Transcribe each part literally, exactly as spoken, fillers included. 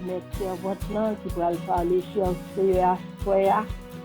Mèt sèvant lan ki pral pale, chè Seyè, aswè a,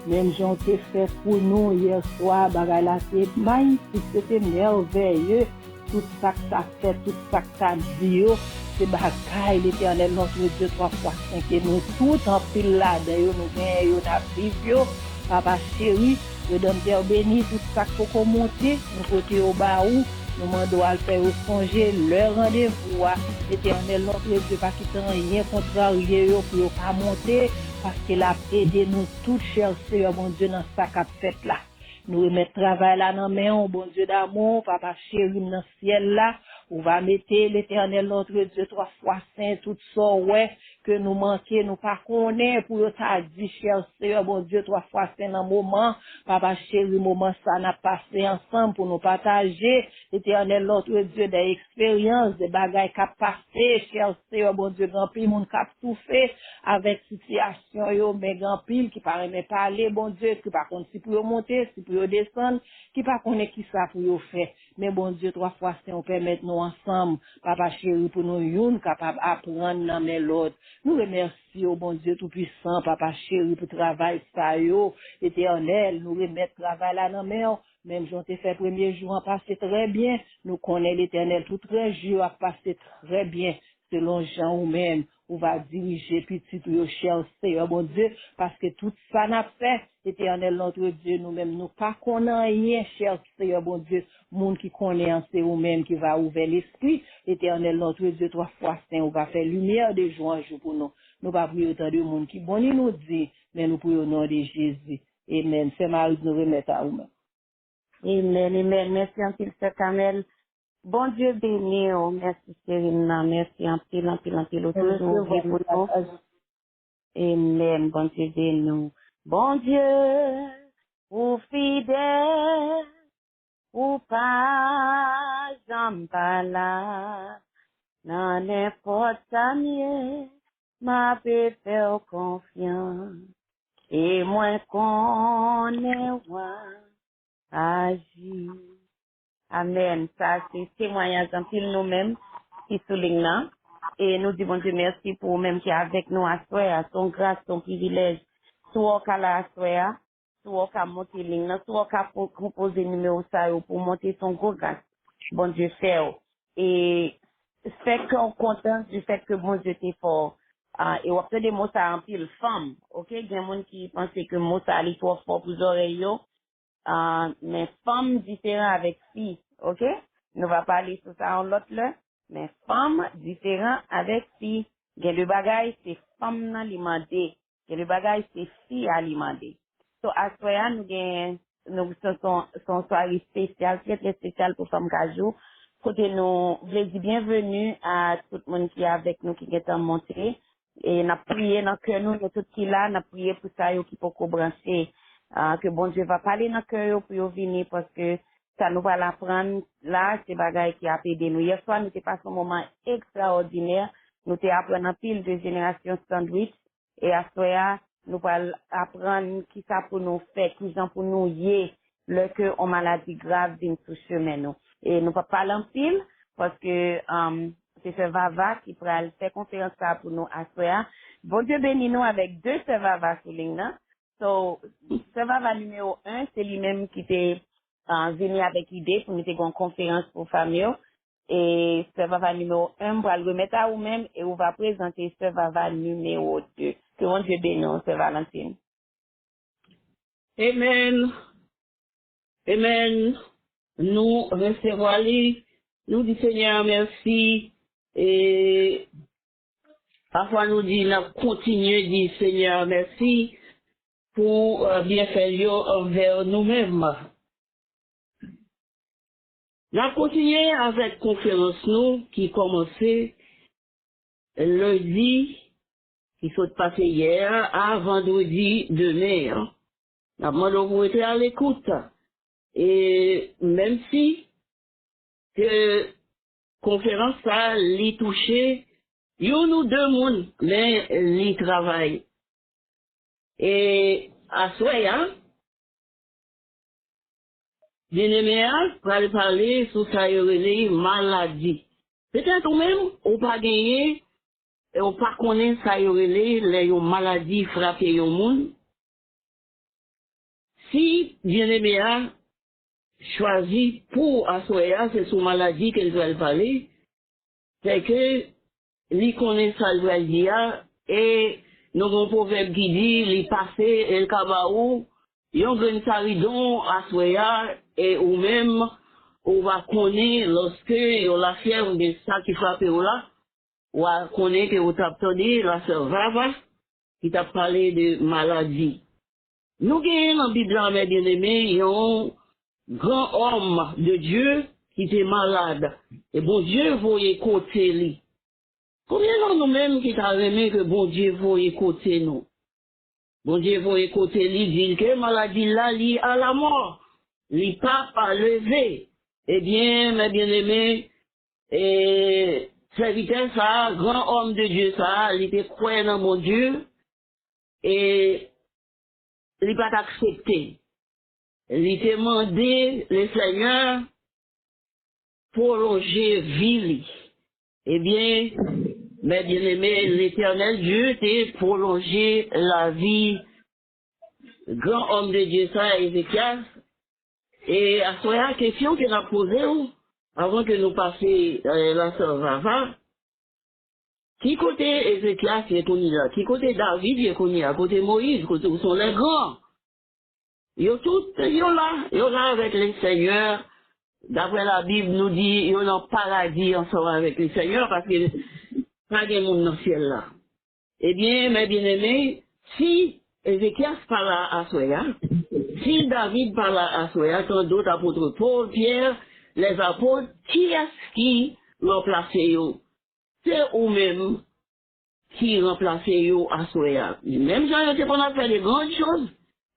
menm jan w te fè pou nou yè swa, bagay la te mayifik, se te mèvèye. Tout sa k t ap fèt, tout sa k t ap di yo, se bagay Letènèl, notre Dieu, twa fwa sen, ke nou tout, anpil ladan yo, nou genyen yo, n ap viv yo. Papa cheri, Redanmtè beni tout sa k poko monte, nou pote yo ba ou, nou mande w al fè yo sonje lè randevou a. Letènèl, notre Dieu, pa kite anyen kontrarye yo pou yo pa monte, paske l ap ede nou tout, chè Seyè Bondye, nan sa k ap fèt la. Nou remèt travay la nan men w, Bondye damou, Papa cheri m nan syèl la. Ou va mete, Letènèl, notre Dieu, twa fwa sen, tout sa w wè ke nou manke, nou pa konnen pou yo ta di, chè Seyè Bondye, twa fwa sen, nan moman, Papa cheri, moman sa n ap pase ansanm pou nou pataje, Letènèl, notre Dieu, de eksperyans, de bagay k ap pase, chè Seyè Bondye, gen anpil moun k ap toufe avèk sitiyasyon yo, men gen anpil ki pa renmen pale, Bondye, ki pa konn si pou yo monte, si pou yo desann, ki pa konnen kisa pou yo fè. Men Bondye, twa fwa sen, ou pèmèt nou ansanm, Papa cheri, pou nou youn kapab aprann nan men lòt. Nou remèsye w, Bondye Toupisan, Papa cheri, pou travay sa yo, Letènèl. Nou remèt travay la nan men w, menm jan w te fè premye jou an pase trè byen. Nou konnen, Letènèl, tout rès jou yo ap pase trè byen, selon jan ou menm, ou va dirije pitit ou yo, chè Seyè Bondye, paske tout sa n ap fè, Letènèl, notre Dieu, nou menm, nou pa konn anyen, chè Seyè Bondye. Moun ki konnen an, se ou menm ki va ouvè lespri, Letènèl, notre Dieu, twa fwa sen, ou va fè limyè de jou an jou pou nou. Nou pa priye otan de moun ki bon ni nou di, men nou priye o non de Jezi. Amen. Sè Marie, nou remèt a ou menm. Amen, amen. Mèsi anpil, sè Kamèl. Bondye beni w. Mèsi, cheri m nan. Mèsi anpil, anpil, anpil. Ou toujou ouvri pou nou. Amen. Bondye beni w. Bondye, ou fidèl, ou pa janm pa la. Nan nenpòt sa m ye, m ape fè w konfyans. E mwen konnen w a aji. Amèn. Sa se temwayaj anpil nou menm ki sou liy nan. E nou di Bondye mèsi pou ou menm ki avèk nou aswè a. Se yon gras, se yon privilèj. Si w ka la aswè a, si w ka monte liy nan, si w ka po- konpoze nimewo sa yo pou w monte, se yon gwo gras Bondye fè w. E fè kè w kontan di fèt ke Bondye te fè w. Ah, e w ap tande mo sa anpil, fanm. Oke, gen moun ki panse ke mo sa li twò fò pou zòrèy yo. Ah, men fanm diferan avèk fi, oke? Nou va pale sou sa yon lòt lè, men fanm diferan avèk fi. Gen de bagay, se fanm nan li mande. Gen de bagay, se fi a li mande. So, aswè a, nou gen, nou, se, se, se yon sware espesyal, trè, trè espesyal pou Fanm Kajou, kote nou vle di byenveni a tout moun ki avèk nou, ki gentan monte. E n ap priye nan kè nou, nou tout ki la, n ap priye pou sa yo ki poko branche. Ah, ke Bondye va pale nan kè yo pou yo vini, paske sa nou pral aprann la, se bagay ki ap ede nou. Yèswa, nou te pase yon moman ekstraòdinè. Nou te aprann anpil de jenerasyon sandwich. E aswè a, nou pral aprann kisa pou nou fè, kijan pou nou ye lè ke yon maladi grav vin sou chemen nou. E nou p ap pale anpil, paske, um, se sè Vava ki pral fè konferans sa a pou nou aswè a. Bondye beni nou avèk de sè Vava sou liy nan. So, sè Vava nimewo en, se li menm ki te, uh, vini avèk ide pou nou te gen yon konferans pou fanm yo. E sè Vava nimewo en, m pral remèt a ou menm e ou va prezante sè Vava nimewo de. Ke Bondye beni w, sè Valentine. Amen. Amen. Nou resevwa li. Nou di Senyè a mèsi. E pafwa nou di n ap kontinye di Senyè a mèsi pou, eh, byenfè l yo anvè nou menm. N ap kontinye avèk konferans nou ki kòmanse lendi ki sot pase yè a, vandredi demen an. N ap mande w pou w rete alekout. E menm si ke konferans sa a, li touche youn ou de moun, men li travay. E aswè a, byeneme a pral pale sou sa yo rele maladi. Petèt ou menm, ou pa genyen e w pa konnen sa yo rele lè yon maladi frape yon moun. Si byeneme a chwazi pou aswè a, se sou maladi ke l pral pale, sèke li konnen sa l pral di a, e nou gen yon pwovèb ki di, li pase e l ka ba ou yon grenn saridon aswè a, e ou menm, ou va konnen lòske yon lafyèv oubyen sa ki frape w la, w a konnen ke w t ap tande lasè Vava ki t ap pale de maladi. Nou genyen nan Bib la, mè byeneme, yon gran òm de Dye ki te malad, e Bondye voye kote li. Konbyen nan nou menm ki ta renmen ke Bondye voye kote nou? Bondye voye kote li, di l ke maladi la li alamò, li p ap leve. Ebyen, mè byeneme, e, sèvitè sa a, gran òm de Dye sa a, li te kwè nan Bondye, e li pa t aksepte. Li te mande Lesenyè pwolonje vi li. Ebyen, mè byeneme, Letènèl Dye te pwolonje lavi gran òm de Dye sa, Ezekyas. E aswè a, kesyon ke n ap poze w, avan ke nou pase, eh, lasè Vava, ki kote Ezekyas ye kounye a? Ki kote David ye kounye a? Kote Moyiz? Kote, où sont les grands? Yo tout, yo la, yo la avèk Lesenyè. Daprè Labib, nou di yo nan paradi ansanm avèk Lesenyè, paske pa gen moun nan syèl la. Ebyen, mè byeneme, si Ezekyas pa la aswè a, si David pa la aswè a, tant d'autres, apôtre Paul, Pierre, les apôtres, kiyès ki ranplase yo? Se ou menm ki ranplase yo aswè a. Menm jan yo te konn ap fè de grandes choses,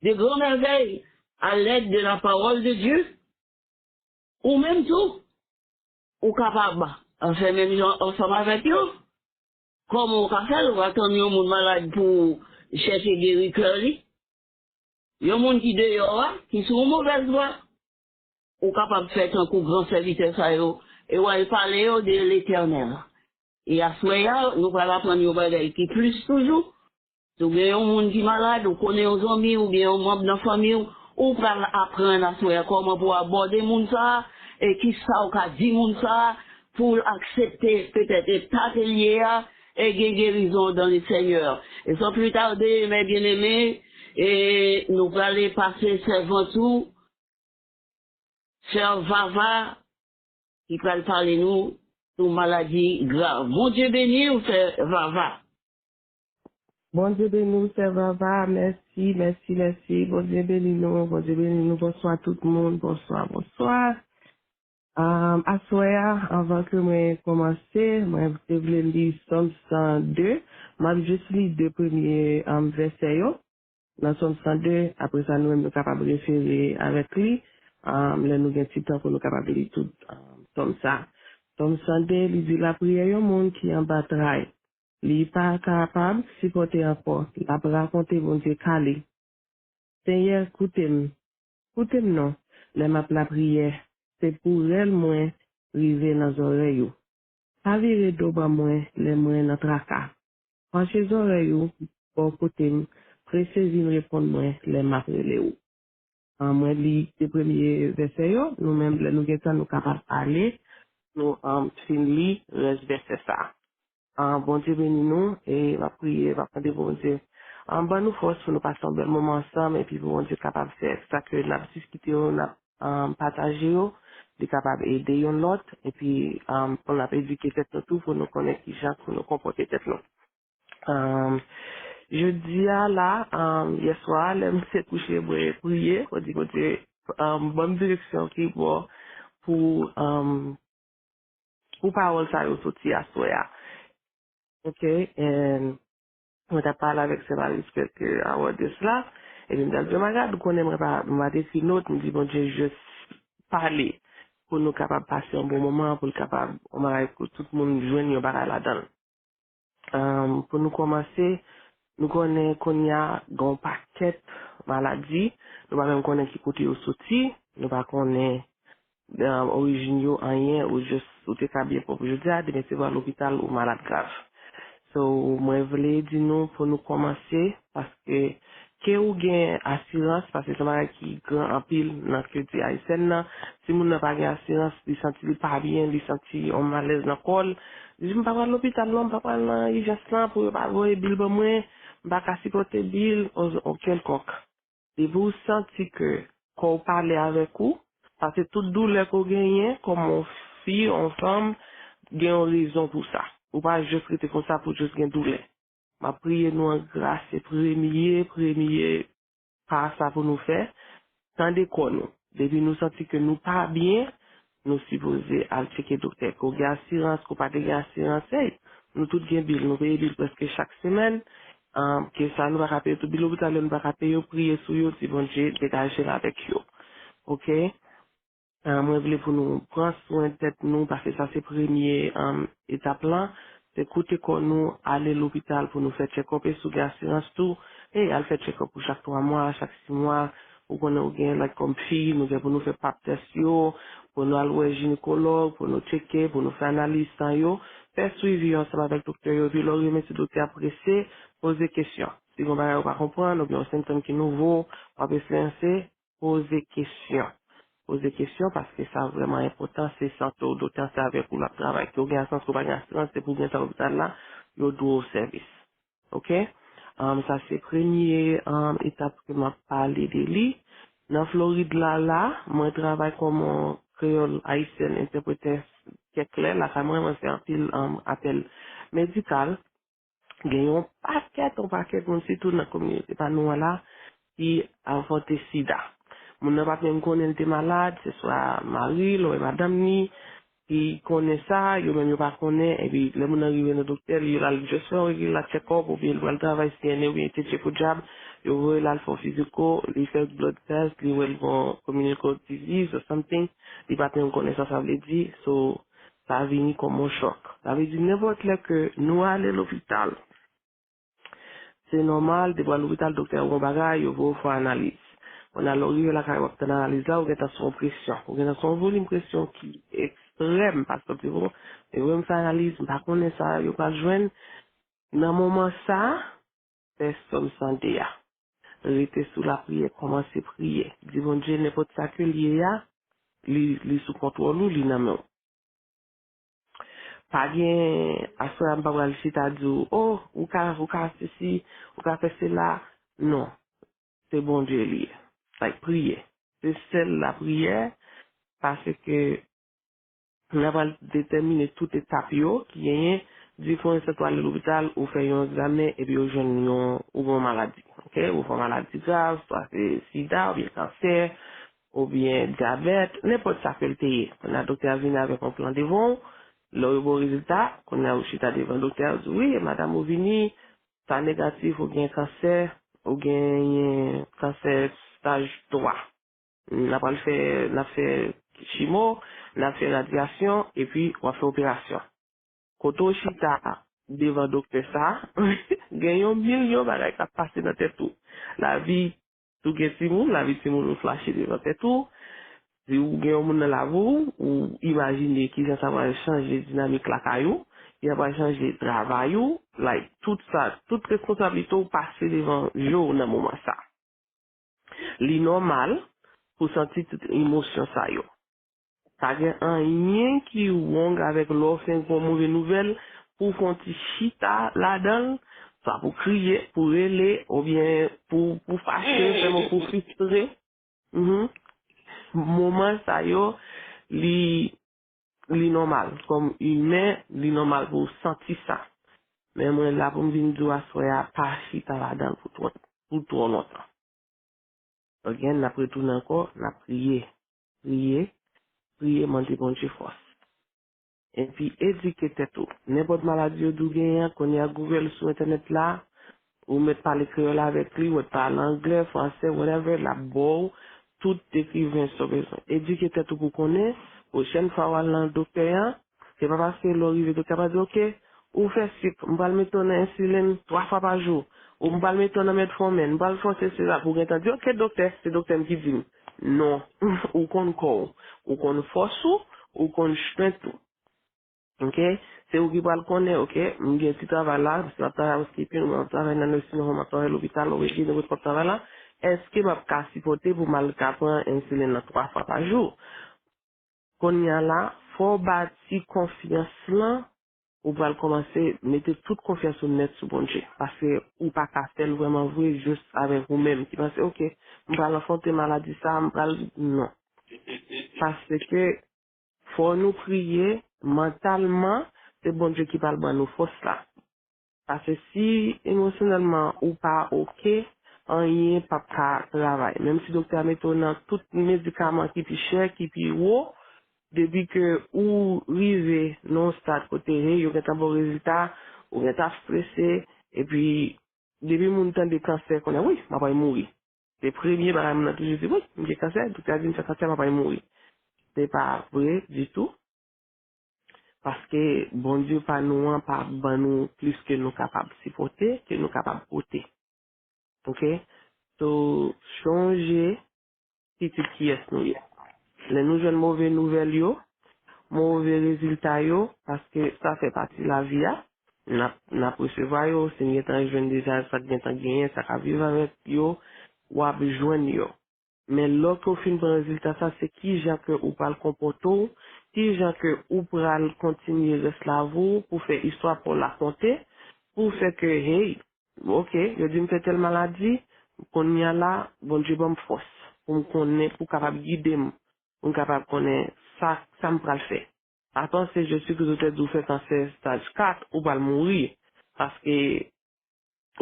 de grandes merveilles, à l'aide de la parole de Dieu, ou menm tou, ou kapab fè menm jan ansanm avèk yo. Kòman ou ka fè l? Ou ka tann yon moun malad pou w chèche geri kè li? Yon moun ki deyò a, ki sou yon movèz vwa, ou kapab fè tankou gran sèvitè sa yo, e w al pale yo de Letènèl. E aswè a, nou pral aprann yon bagay ki plis toujou. Si w gen yon moun ki malad, ou konnen yon zanmi oubyen yon manm nan fanmi w, ou pral aprann aswè a kòman pou w abòde moun sa a, e kisa w ka di moun sa a pou l aksepte petèt eta ke l ye a, e gen gerizon dans le Seigneur. E san pli tade, mè byeneme, e nou prale pase sèvant ou, sè Vava, ki pral pale nou sou maladi grav. Bondye beni w, sè Vava. Bondye beni w, sè Vava. Mèsi, mèsi, mèsi. Bondye beni nou, Bondye beni nou. Bonswa tout moun, bonswa, bonswa. Um, aswè a, anvan ke mwen kòmanse, mwen te vle li Sòm san de. M ap jis li de premye, um, vèsè yo nan Sòm san de. Apre sa, nou menm nou kapab refere avèk li, um, lè nou gen ti tan pou nou kapab li tout, um, Sòm sa. Sòm san de, li di, lapriyè yon moun ki anba tray. Li pa kapab sipòte ankò. L ap rakonte Bondye ka li. Senyè, koute m. Koute m non, lè m ap lapriyè. Se pou rèl mwen rive nan zòrèy ou. Pa vire do ban mwen lè mwen nan traka. Panche zòrèy ou bò kote m, prese vin reponn mwen lè m ap rele ou. An, mwen li de premye vèsè yo, nou menm lè nou gen tan nou kapab ale, nou, an, fin li rès vèsè sa. An, Bondye beni nou, e m ap priye, m ap mande Bondye, an, ban nou fòs pou nou pase yon bèl moman ansanm, epi pou Bondye kapab fè sa ke n ap diskite yo, n ap, an, pataje yo, li kapab ede youn lòt, epi, an, pou n ap edike tèt nou tou, pou nou konnen kijan pou nou konpòte tèt nou. An, jodi a la, an, yè swa, lè m te kouche, mwen priye, mwen di Bondye, an, ban m direksyon ki bon pou, an, pou pawòl sa yo soti aswè a. Ok, and mwen t ap pale avèk sè Marie Respect, euh, about this la, epi m t ap di, "Oh my God, ou konnen mwen pa, mwen pa te ekri nòt," m di, "Bondye, just pale, pou nou kapab pase yon bon moman, pou l kapab, yon bagay pou tout moun jwenn yon bagay ladan l." Anm, pou nou kòmanse, nou konnen kounye a gen yon pakèt maladi, nou pa menm konnen ki kote yo soti, nou pa konnen, anm, orijin yo, anyen, ou jis, ou te ka byen pwòp jodi a, demen se pou al lopital, ou malad grav. So, mwen vle di nou pou nou kòmanse, paske ke ou gen asirans, paske se yon bagay ki gran anpil nan kilti ayisyèn nan, si moun nan pa gen asirans, li santi li pa byen, li santi yon malèz nan kò l, li di, "M pa pral lopital non, m pa pral nan ijans lan pou yo pa voye bil ban mwen, m pa ka sipòte bil, o, o kèlkonk." Depi w santi ke kò w pale avèk ou, paske tout doulè ke w genyen, kòm yon fi, yon fanm, gen yon rezon pou sa. Ou pa jis rete konsa pou jis gen doulè. M ap priye nou an gras, se premye, premye pa sa pou nou fè. Tande kò nou. Depi nou santi ke nou pa byen, nou sipoze al tcheke doktè. Ke w gen asirans, ke w pa te gen asirans, hey, nou tout gen bil, nou peye bil prèske chak semèn. Ke sa nou pa ka peye tout bil lopital yo, nou pa ka peye yo, priye sou yo, di Bondye degaje l avèk yo. Oke? Mwen vle pou nou pran swen tèt nou, paske sa se premye etap lan. Se koute kò nou, ale lopital pou nou fè tchèkòp. E si w gen asirans tou, e al fè tchèkòp ou chak twa mwa, chak sis mwa. Ou konnen ou gen, like, kòm fi, nou gen pou nou fè pap tès yo, pou nou al wè jinekològ, pou nou tcheke, pou nou fè analiz san yo. Fè swivi yo ansanm avèk doktè yo, epi lè w rive si doktè a prese, poze kesyon. Si gen yon bagay ou pa konprann, oubyen yon sentòm ki nouvo, w ap esperanse, poze kesyon. Poze kesyon, paske sa vrèman enpòtan, se sante w, doktè an se avèk ou l ap travay. Ke w gen asirans, ke w pa gen asirans, depi w gentan lopital la, yo dwe w sèvis. Oke? Sa se premye etap ke m ap pale de li. Nan Florid la, la, mwen travay kòm yon kreyòl ayisyèn entèprete kèk lè. Lakay mwen, mwen fè anpil apèl medikal. Gen yon pakèt, yon pakèt moun, sitou nan kominote pa nou an la, ki anfònte sida. Moun nan pa t menm konnen l te malad, se swa mari l, oubyen madanm ni, ki konnen sa, yo menm yo pa konnen, epi lè moun nan rive nan doktè, li l al just fè yon regila tchèkòp, oubyen li pral travay C N A, oubyen tchetche podyab, yo voye l al fè yon fiziko, li fè blood test, li wè l gen communicable disease or something, li pa t menm konnen sa sa vle di, so, sa vini kòm yon chòk. Sa vle di nenpòt lè ke nou ale lopital, se nòmal, depi w al lopital, doktè a wè yon bagay, yo voye w fè analiz. Kounye a, lè w rive lakay, w ap tann analiz la, ou gentan sou yon presyon. Ou gentan sou yon volim presyon ki ekstrèm, paske w di, "Bon, men vre m fè analiz, m pa konnen sa yo pral jwenn." Nan moman sa a, fè Sòm san de a. Rete sou lapriyè, kòmanse priye. Di Bondye, nenpòt sa ke l ye a, li, li sou kontwòl ou, li nan men w. Pa gen, aswè a m pa pral chita di w, "Oh, ou ka, ou ka sesi, ou ka fè sela." Non. Se Bondye li ye. Like, priye. Se sèl lapriyè, paske n a pral detèmine tout etap yo ki genyen, di fò enstans w ale lopital, ou fè yon egzamen, epi yo jwenn yon, ou gen yon maladi. Oke? Ou fè yon maladi grav, swa se sida, oubyen kansè, oubyen dyabèt, nenpòt sa ke l te ye. Kounye a, doktè a vini avèk yon plan devan w, lè yo ba w rezilta, kounye a, ou chita devan doktè a, ou di, "Wi, madanm ou vini, sa negatif, ou gen kansè, ou genyen kansè staj twa." N ap al fè, n ap fè chimo, n ap fè radyasyon, epi w ap fè operasyon. Kote w chita devan doktè sa, gen yon milyon bagay k ap pase nan tèt ou. Lavi, si w gen timoun, lavi timoun ou flache devan tèt ou. Si w gen yon moun nan lavi w, ou imajine kijan sa pral chanje dinamik lakay ou, kijan pral chanje travay ou, like, tout sa, tout responsablite w pase devan je w nan moman sa. Li nòmal pou w santi tout emosyon sa yo. Pa gen anyen ki wrong avèk lè w fin gen yon move nouvèl pou w fè yon ti chita ladan l, swa pou w kriye, pou w rele, oubyen pou, pou w fache, sèlman pou w fristre. Mhm. Moman sa yo, li, li nòmal. Kòm imen, li nòmal pou w santi sa. Men mwen la pou m vin di w aswè a, pa chita ladan l pou twò, pou twò lontan. Again, n ap retounen ankò, n ap priye. Priye, priye, mande Bondye fòs. Epi edike tèt ou. Nenpòt maladi yo di w genyen an, kounye a Google sou entènèt la, ou mèt pale kreyòl avèk li, ou mèt pale anglè, fransè, whatever, l ap ba w tout dekriven sa w bezwen. Edike tèt ou pou w konnen, pwochèn fwa w al nan doktè a, se pa paske lè w rive doktè a pa di, "Oke, ou fè sik, m pral mete w nan ensilin twa fwa pa jou, ou m pral mete w nan metformin, m pral fè w sesi la," pou w gentan di, "Oke, doktè, se doktè m ki di m." Non, ou konn kò w, ou konn fòs ou, ou konn strength ou. Ok? Se ou ki pral konnen, ok, m gen ti travay la, si m ap travay housekeeping, ou m ap travay nan nursing home, m ap travay lopital, ou rete nan kot m ap travay la, èske m ap ka sipòte pou m al ka pran ensilin nan twa fwa pa jou? Kounye a la, fò w bati konfyans lan, ou pral kòmanse mete tout konfyans ou nèt sou Bondye. Paske ou pa ka fè l vrèman vre jis avèk ou menm ki panse, ok, m pral anfwonte maladi sa, m pral, non. Paske fò nou priye, mantalman, se Bondye ki pral ban nou fòs la. Paske si emosyonèlman ou pa ok, anyen p ap ka travay. Menm si doktè a mete w nan tout medikaman ki pi chè, ki pi wo, depi ke ou rive nan yon stad kote, hey, yo gentan ba w rezilta, ou gentan ap strese, epi depi moun tande kansè, konnen, wi, m ap pral mouri. Se premye bagay moun nan toujou di, wi, m gen kansè, doktè a di m fè kansè, m ap pral mouri. Se pa vre ditou. Paske Bondye pa nou an pa ban nou plis ke nou kapab sipòte, ke nou kapab pote. Ok? So, chonje pitit kiyès nou ye. Lè nou jwenn move nouvèl yo, move rezilta yo, paske sa fè pati lavi a, n ap, n ap resevwa yo, si n gentan jwenn deja, sa k gentan genyen, sa k ap viv avèk yo, w ap jwenn yo. Men lè ke w fin pran rezilta sa, se kijan ke ou pral konpòte w, kijan ke ou pral kontinye rès lavi w pou fè istwa pa w la konte, pou fè ke, hey, ok, yo di m fè tèl maladi, kounye a la, Bondye ban m fòs pou m konnen, pou w kapab gide m, pou m kapab konnen sa, sa m pral fè. Pa panse Jezi Kris ou te di w fè kansè staj kat, ou pral mouri. Paske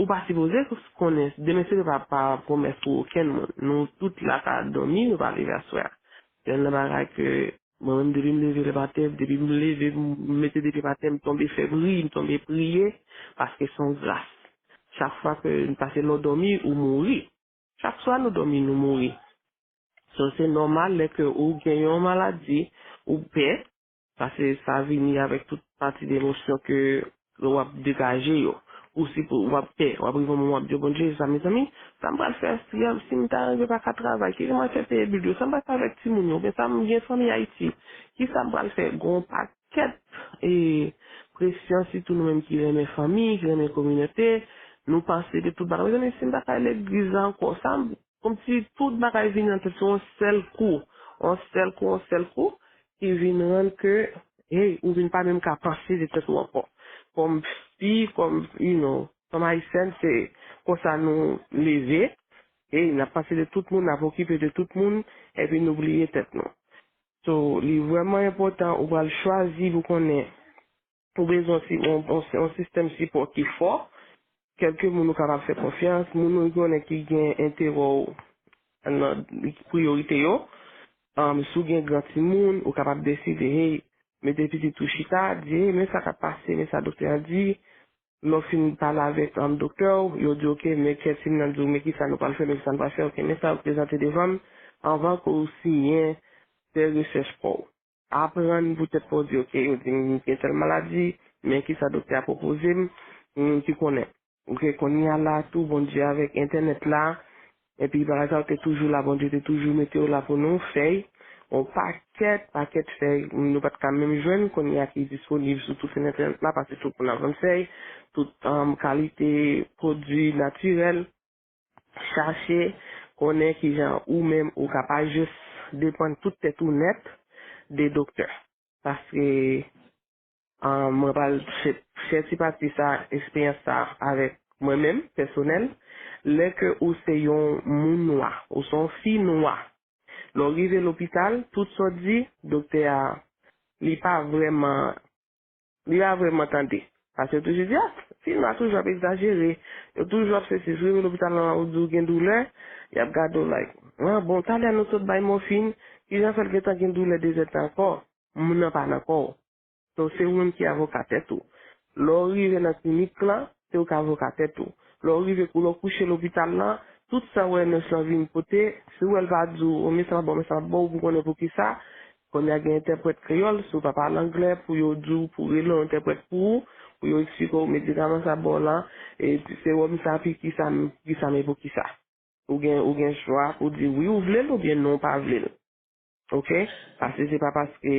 ou pa sipoze konnen, demen se pa, pa pwomès pou okenn moun. Nou tout la ka dòmi, nou pa leve aswè a. Youn nan bagay ke mwen menm depi m leve le maten, depi m leve, m mete de pye m atè, m tonbe fè pri, m tonbe priye, paske se yon gras. Chak fwa ke, paske lè w dòmi, ou mouri. Chak swa nou dòmi, nou mouri. So, se nòmal lè ke ou gen yon maladi, ou pè, paske sa vini avèk tout pati de emosyon ke w ap degaje yo. Ou si w ap pè, w ap rive yon moman w ap di, Bondye, sa mezanmi, sa m pral fè, si, si m ta rive pa ka travay, kijan m pral fè peye bil yo, sa m pral fè avèk timoun yo, oubyen sa m gen fanmi Ayiti, kisa m pral fè? Gon pakèt e presyon, sitou nou menm ki renmen fanmi, ki renmen kominote, nou panse de tout bagay. Mezanmi, si m pa ka al legliz la ankò, sa m, kòmsi tout bagay vin nan tèt, se yon sèl kou, yon sèl kou, yon sèl kou, ki vin rann ke, hey, ou vin pa menm ka panse de tèt ou ankò. Kòm fi, kòm, you know, fanm ayisyèn, se konsa nou leve, hey, n ap panse de tout moun, n ap okipe de tout moun, epi nou bliye tèt nou. So, li vrèman enpòtan ou pral chwazi pou konnen ou bezwen si, on, on, on sistèm sipò ki fò, kèlke moun ou kapab fè konfyans, moun ou konnen ki gen enterè w nan priyorite yo. Um, si w gen gran timoun, ou kapab deside, hey, mete pitit ou chita, di, hey, men sa k ap pase, men sa doktè a di. Lè w fin pale avèk, um, doktè w, yo di, ok, men kèt timoun nan di w, men kisa nou pral fè, men kisa nou pral fè, ok, men sa yo prezante devan m, anvan ke w siyen, fè rechèch pa w. Aprann pou tèt pa w di, ok, yo di m gen tèl maladi, men kisa doktè a pwopoze m, m ki konnen. Ok, kounye a la tou, Bondye avèk entènèt la, epi bagay sa yo te toujou la, Bondye te toujou mete yo la pou nou, fèy, yon pakèt, pakèt fèy, nou pa t ka menm jwenn, kounye a ki disponib sou tout entènèt la, paske tout moun ap vann fèy, tout, um, kalite pwodui natirèl, chache konnen kijan ou menm ou ka pa jis depann tout tèt ou nèt de doktè. Paske, ah, mwen pral fè, fè ti pati sa, esperyans sa avèk mwen menm, pèsonèl. Lè ke ou se yon moun nwa, ou se yon fi nwa, lè w rive lopital, tout sa w di, doktè a, li pa vrèman li pa vrèman tande. Paske yo toujou di, ah, fi nwa toujou ap egzajere. Yo toujou ap sesi. Si w rive lopital la, ou di w gen doulè, y ap gade w like, ah, bon, talè nou sot bay mòfin, kijan fè l gentan gen doulè dezèdtan ankò? Moun nan pa nan kò w. So, se ou menm ki avoka tèt ou. Lè w rive nan klinik lan, se ou k avoka tèt ou. Lè w rive, lè w kouche lopital lan, tout sa w wè nès lan vin pote, si w wè l pa di w, o, men sa m ap ba w, men sa m ap ba w, pou konnen poukisa, kounye a gen entèprèt kreyòl, si w pa pale anglè, pou yo di w, pou rele yon entèprèt pou ou, pou yo eksplike w medikaman sa ba w lan, e sewòm sa, pi kisa, kisa, men poukisa. Ou gen, ou gen chwa pou di wi, ou vle l, oubyen non, ou pa vle l. Ok? Paske se pa paske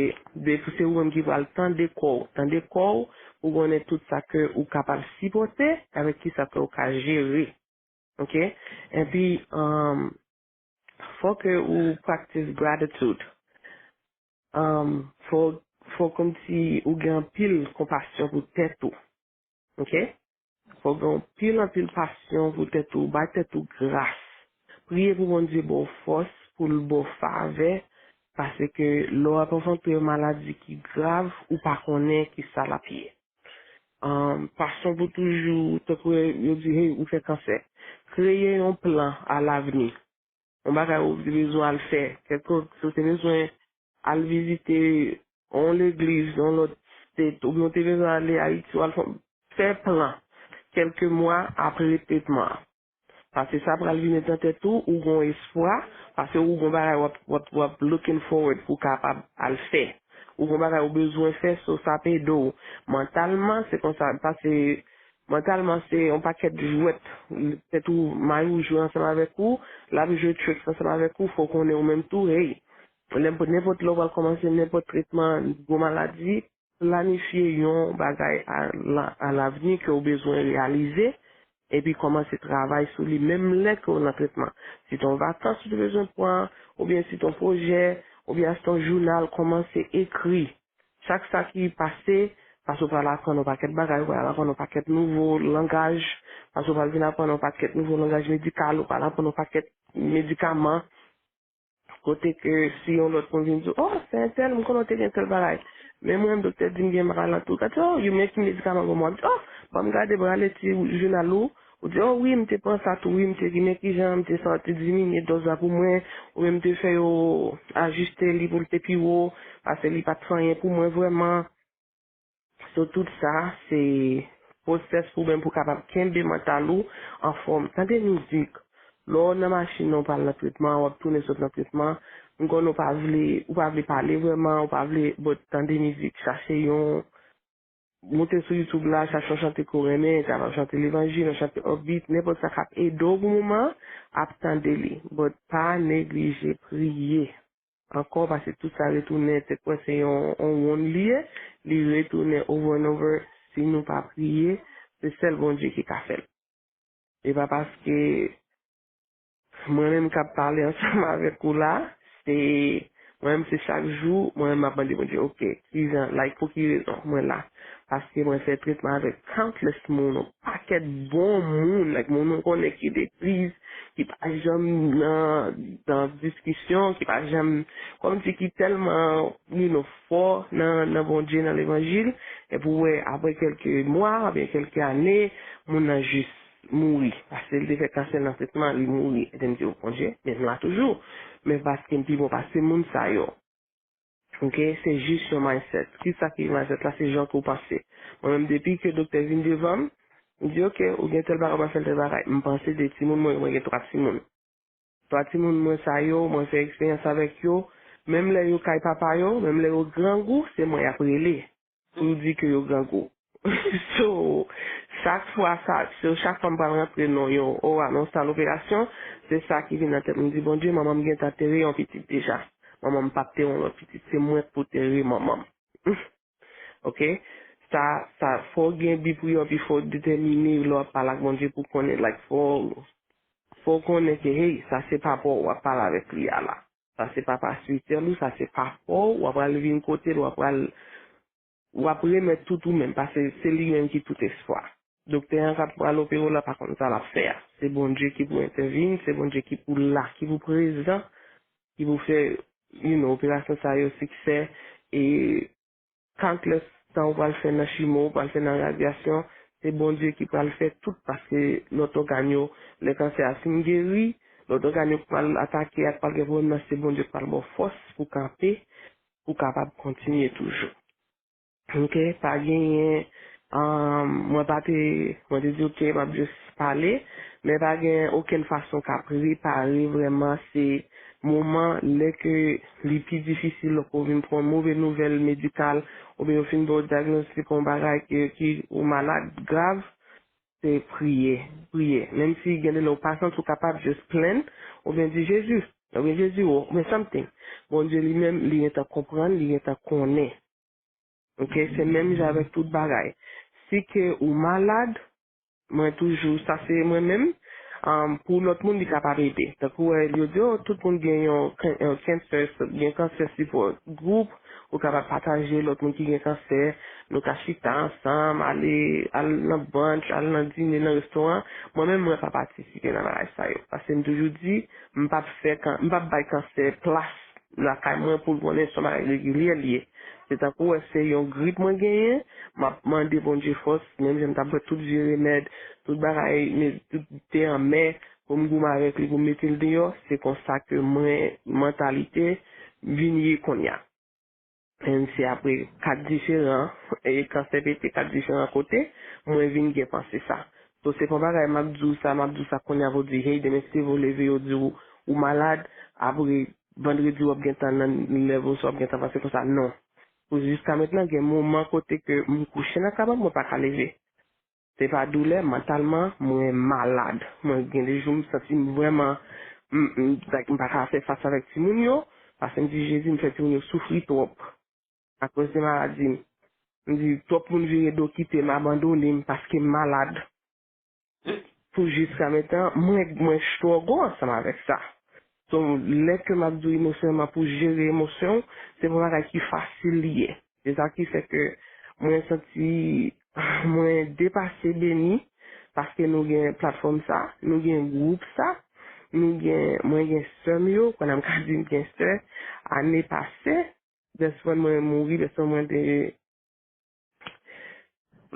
depi se ou menm ki pral tande kò w, tande kò w pou konnen tout sa ke ou kapab sipòte avèk ki sa ke ou ka jere. Ok? Epi, um, fò ke ou practice gratitude. Um, fò, fò kòmsi ou gen anpil konpasyon pou tèt ou. Ok? Fò gen anpil, anpil pasyon pou tèt ou, bay tèt ou gras. Priye pou Bondye ba w fòs, pou l ba w favè, paske lè w ap anfwonte yon maladi ki grav, ou pa konnen ki sa l ap ye. Um, pasyon pou toujou, tankou yo di, hey, ou fè kansè. Kreye yon plan a lavni. Yon bagay ou te bezwen al fè. Kèlke, si w te bezwen al vizite yon legliz nan lòt state, oubyen w te bezwen ale Ayiti, w al fè, fè plan kèlke mwa apre tretman an. Paske sa pral vin nan tèt ou, ou gon espwa, paske ou gon bagay w ap, w ap, w ap looking forward pou w kapab al fè. Ou gon bagay ou bezwen fè, so sa ap ede w. Mantalman, se konsa, paske mantalman, se yon pakèt jwèt. Tèt ou, may ou jwe ansanm avèk ou, l ap jwe tricks ansanm avèk ou, fò w konnen ou menm tou, hey, nenpòt, nenpòt lè w pral kòmanse nenpòt tretman gwo maladi, planifye yon bagay a la, a lavni ke w bezwen reyalize, epi kòmanse travay sou li menm lè ke w nan tretman. Si t on vakans ou te bezwen pran, oubyen si t on pwojè, oubyen si t on jounal, kòmanse ekri. Chak sa ki pase, paske w pral aprann yon pakèt bagay, w pral aprann yon pakèt nouvo langaj, paske w pral vin aprann yon pakèt nouvo langaj medikal, w pral aprann yon pakèt medikaman. Kote ke si yon lòt moun vin di w, oh, se entèl, m konnen w te gen tèl bagay. Men mwen, doktè di m gen mal nan tou. Gade, oh, yo men ki medikaman ban mwen. W ap di, oh, ban m gade, prale ti jounal ou. Ou di, oh, wi, m te pran sa tou, wi, m te ri, men kijan m te santi diminye dòz la pou mwen, oubyen m te fè yo ajiste li pou l te pi wo, paske li pa t fè anyen pou mwen vrèman. So, tout sa, se pwosès pou menm pou kapab kenbe mantal ou anfòm. Tande mizik. Lè w nan machin nan, w pral nan tretman, w ap tounen sot nan tretman, m konnen w pa vle, ou pa vle pale vrèman, ou pa vle, but tande mizik, chache yon, moute sou YouTube la, chache yon chante ke w renmen, kapab chante levanjil, yon chante upbeat, nenpòt sa k ap ede w pou moman an, ap tande li. But pa neglije priye. Ankò, paske tout sa retounen, se kwè se yon, yon wonn li ye, li retounen over and over. Si nou pa priye, se sèl Bondye ki ka fè l. E pa paske mwen menm k ap pale ansanm avèk ou la, se, mwen menm se chak jou, mwen menm m ap mande Bondye, ok, kijan, like, pou ki rezon mwen la? Paske mwen fè tretman avèk countless moun, yon pakèt bon moun, like, moun mwen konnen ki legliz, ki pa janm nan, nan diskisyon, ki pa janm, kòmsi ki tèlman, you know, fò nan, nan Bondye, nan levanjil, epi w wè, apre kèlke mwa, oubyen kèlke ane, moun nan jis mouri. Paske li te fè kansè nan tretman, li mouri. Epi m di, o Bondye, men m la toujou. Men paske m pi bon pase moun sa yo. Ok, se jis yon mindset. Kisa ki mindset la? Se jan ke w panse. Mwen menm, depi ke doktè vin devan m, m di, ok, ou gen tèl bagay, w pral fè tèl bagay. M panse de timoun mwen, mwen gen twa timoun. Twa timoun mwen sa yo, mwen fè eksperyans avèk yo. Menm lè yo kay papa yo, menm lè yo grangou, se mwen y ap rele pou yo di ke yo grangou. So, chak fwa sa, so, chak fwa m pral rantre nan yon owa, nan sal operasyon, se sa ki vin nan tèt mwen. M di, Bondye, manman m gentan tere yon pitit deja. Manman m p ap tere yon lòt pitit. Se mwen k pou tere manman m. Ok? Sa, sa, fò w gen bi pou yo, epi fò w detèmine lè w ap pale ak Bondye pou konnen, like, fò, fò w konnen ke, hey, sa se papa w w ap pale avèk li a la. Sa se papa espirityèl ou, sa se papa w, w ap al vin kote l, w ap al w ap remèt tout ou menm, paske se li menm ki tout espwa. Doktè an k ap pral opere w la pa konn sa l ap fè a. Se Bondye ki pou entèvin, se Bondye ki pou la, ki pou prezan, ki pou fè, you know, operasyon sa yo siksè, e countless tan ou pral fè nan chimo, ou pral fè nan radyasyon, se Bondye ki pral fè tout, paske lòt ògàn yo, lè kansè a fin geri, lòt ògàn yo k pral atake a, k pral gen pwoblèm nan, se Bondye k pral ba w fòs pou kanpe, pou kapab kontinye toujou. Ok, pa genyen, um, mwen pa te, mwen te di, ok, m ap jis pale, men pa gen okenn fason ka prepare vrèman, se moman lè ke li pi difisil, lè w vin pran move nouvèl medikal, oubyen yo fin ba w dyagnostik yon bagay ke, ki ou malad grav, se priye, priye. Menm si gen de lè ou pa santi w kapab, just plenn, oubyen di, Jezi, Oubyen Jezi, o, men something. Bondye li menm, li gentan konprann, li gentan konnen. Ok, se menm jan avèk tout bagay. Si ke ou malad, mwen toujou, sa se mwen menm, um, pou lòt moun, li kapab ede. Tankou wè, yo di, oh, tout moun gen yon can- yon cancer, gen kansè sipò gwoup, ou kapab pataje lòt moun ki gen kansè, nou ka chita ansanm, ale, al nan brunch, al nan dine, nan restoran. Mwen menm, mwen pa patisipe nan bagay sa yo. Paske m toujou di, m p ap fè kan- m p ap bay kansè plas lakay mwen pou l konnen se yon bagay regilye l ye. Se tankou wè se yon grip mwen genyen, m ap mande Bondye fòs, menm jan m t ap bwè tout vye remèd, tout bagay, men tout te anmè, pou m goumen avèk li, pou m mete l deyò, se konsa ke mwen, mantalite, vin ye kounye a. Menm si apre kat diferan, e kansè pete kat diferan kote, mwen vin gen panse sa. So, se pa yon bagay m ap di w sa, m ap di w sa kounye a pou w di, hey, demen si te vre w leve, yo di w ou malad, apre vandredi w ap gentan nan level sa w ap gentan panse konsa, non. Pou jiska mentnan, gen moman kote ke m kouche nan kabann, mwen pa ka leve. Se pa doulè, mantalman, mwen malad. Mwen gen de jou m santi m vrèman, m, m, like, m pa ka fè fas avèk timoun yo, paske m di, Jezi, m fè timoun yo soufri twòp. Akoz de maladi m. M di, twòp moun vire do kite m, abandone m, paske m malad. Pou jiska mentnan, mwen, mwen struggle ansanm avèk sa. So, lè ke m ap di w emosyonèlman pou jere emosyon, se pa yon bagay ki fasil li ye. Se sa ki fè ke mwen santi mwen depase, beni, paske nou gen platfòm sa, nou gen gwoup sa, nou gen, mwen gen sè m yo, kounye a m ka di m gen sè, ane pase, best friend mwen mouri, best friend mwen te,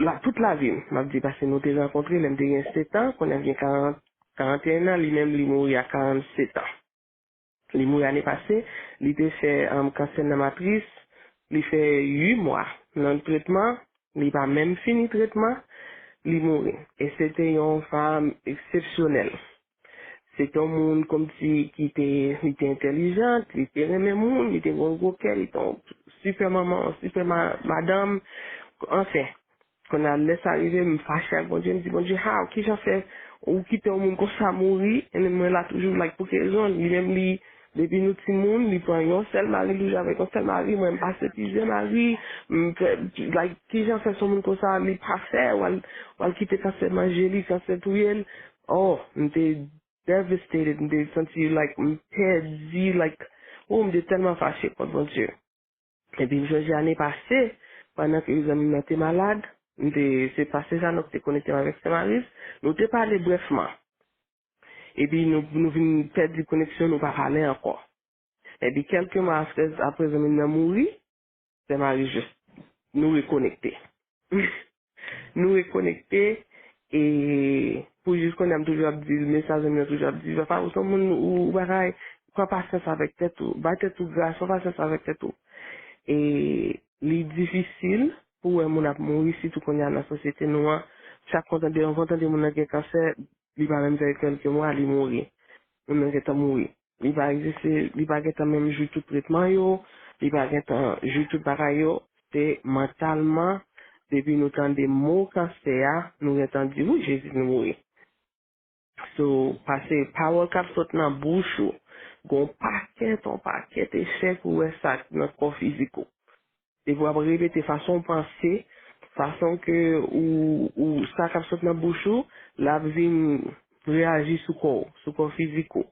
la, tout lavi m, m ap di, paske nou te rankontre lè m te gen sèt an, kounye a m gen karant, karant e en an, li menm li mouri a karannset an. Li mouri ane pase, li te fè, um, kansè nan matris, li fè uit mwa nan tretman, li pa menm fini tretman, li mouri. E se te yon fanm eksepsyonèl. Se te yon moun kòmsi ki te, li te entèlijan, li te renmen moun, li te gen yon gwo kè, li te yon sipè manman, yon sipè ma-, madanm, anfen. Kounye a, lè sa rive, m fache ak Bondye, m di, Bondye, how, kijan fè ou kite yon moun konsa mouri, and then mwen la toujou, like, pou ki rezon, li menm li, depi nou timoun, li pran yon sèl mari, li toujou avèk yon sèl mari, mwen m pase plizyè mari, m fè, like, kijan fè se yon moun konsa, li pa fè, w al, w al kite kansè manje li, kansè touye l, oh, m te devastated, m te santi, like, m pèdi, like, oh, m te tèlman fache kont Bondye. Epi m sonje ane pase, pandan ke zanmi m nan te malad, m te, se pastè Jeannot ki te konekte m avèk Sè Maris, nou te pale brèfman. Epi nou, nou vin pèdi koneksyon, nou pa pale ankò. Epi kèlke mwa apre, apre zanmi m nan mouri, Sè Maris jis, nou rekonekte. Nou rekonekte, e pou jis kounye a m toujou ap di l, men sa zanmi an toujou ap di, papa, ou se yon moun, ou, ou bagay, pran pasyans avèk tèt ou, bay tèt ou gras, pran pasyans avèk tèt ou. E li difisil pou wè moun ap mouri, sitou kounye a nan sosyete nou an, chak fwa w tande, yon fwa w tande moun nan gen kansè, li pa menm fè kèlke mwa, li mouri. Moun nan gentan mouri. Li pa egziste, li pa gentan menm jwi tout tretman yo, li pa gentan jwi tout bagay yo. Se mantalman, depi nou tande mo kansè a, nou gentan di, wi, Jezi, li mouri. So, paske pawòl k ap sot nan bouch ou, gon pakèt, on pakèt efè pou wè sa nan kò fizik ou. Depi w ap repete fason w panse, fason ke ou, ou, sa k ap sot nan bouch ou, l ap vin reyaji sou kò w, sou kò fizik ou.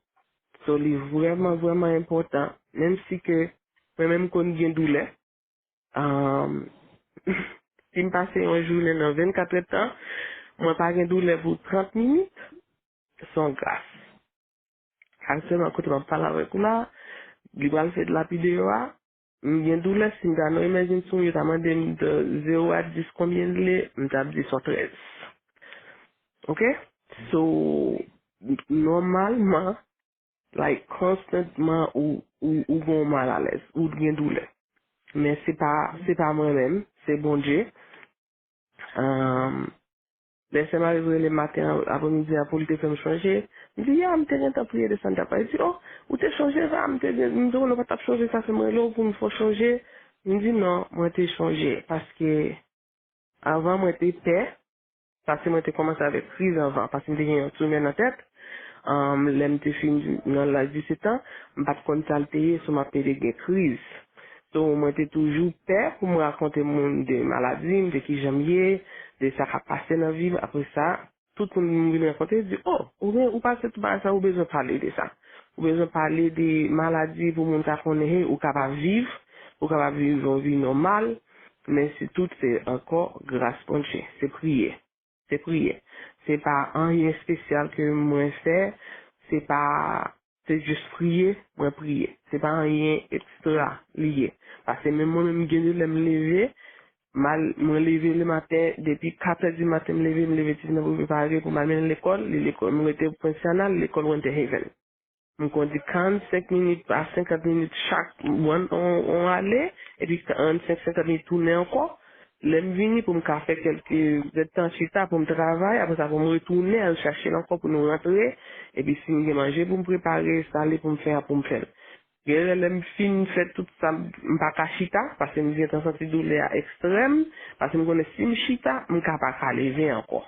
So, li vrèman, vrèman enpòtan. Menm si ke mwen menm konn gen doulè, um, si m pase yon jounen nan vennkat èdtan, mwen pa gen doulè pou trant minit, se yon gras. Aktyèlman, kote m ap pale avèk ou la, li pral fè lapide yo a, m gen doulè, si m ta nan emergency room, yo ta mande m de zewo a dis konbyen l ye, m t ap di se yon trèz. Ok? So, nòmalman, like, konstantman, ou, ou, ou gen yon malalèz, ou gen doulè. Men se pa, se pa mwen menm, se Bondye. Um, lè sè Marie rele m maten an, apremidi a pou l te fè m chonje, m di, ya, m te gentan priye desann ta pale. Li di, oh, ou te chonje sa? M te gen, m te konnen w pa t ap chonje, sa fè m rele w pou m fè w chonje. M di, non, mwen te chonje, paske anvan mwen te pè, paske mwen te kòmanse avèk kriz anvan, paske m te gen yon timè nan tèt. Anm, lè m te fin nan laj disèt an, m pa t konn sa l te ye, so m ap plede gen kriz. So, mwen te toujou pè pou m rakonte moun de maladi m, de kijan m ye, de sa k ap pase nan vi m. Apre sa, tout moun m vin rankontre di, "O, ou gen, ou pase tout bagay sa, ou bezwen pale de sa. Ou bezwen pale de maladi pou moun ta konnen, hey, ou kapab viv, ou kapab viv yon vi nòmal, men si tout se ankò gras Bondye, se priye." Se priye. Se pa anyen espesyal ke mwen fè, se pa, se jis priye, mwen priye. Se pa anyen ekstra li ye. Paske menm mwen menm gen de lè m leve, mal, mwen leve le maten, depi kat è di maten m leve, m leve timoun nan pou prepare pou m al mennen l lekòl, li lekòl, m rete Prince Anna, lekòl Winter Haven. M kondi karannsenk minit a senkant minit chak, one, on, on ale, epi karannsenk, senkant minit tounen ankò. Lè m vini pou m ka fè kèlke zèdtan chita pou m travay, apre sa pou m retounen al chache l ankò pou nou rantre, epi si m gen manje pou m prepare, sale pou m fè a pou m fè l. Gen lè lè m fin fè tout sa, m pa ka chita, paske m gentan santi doulè a ekstrèm, paske m konnen si m chita, m ka pa ka leve ankò.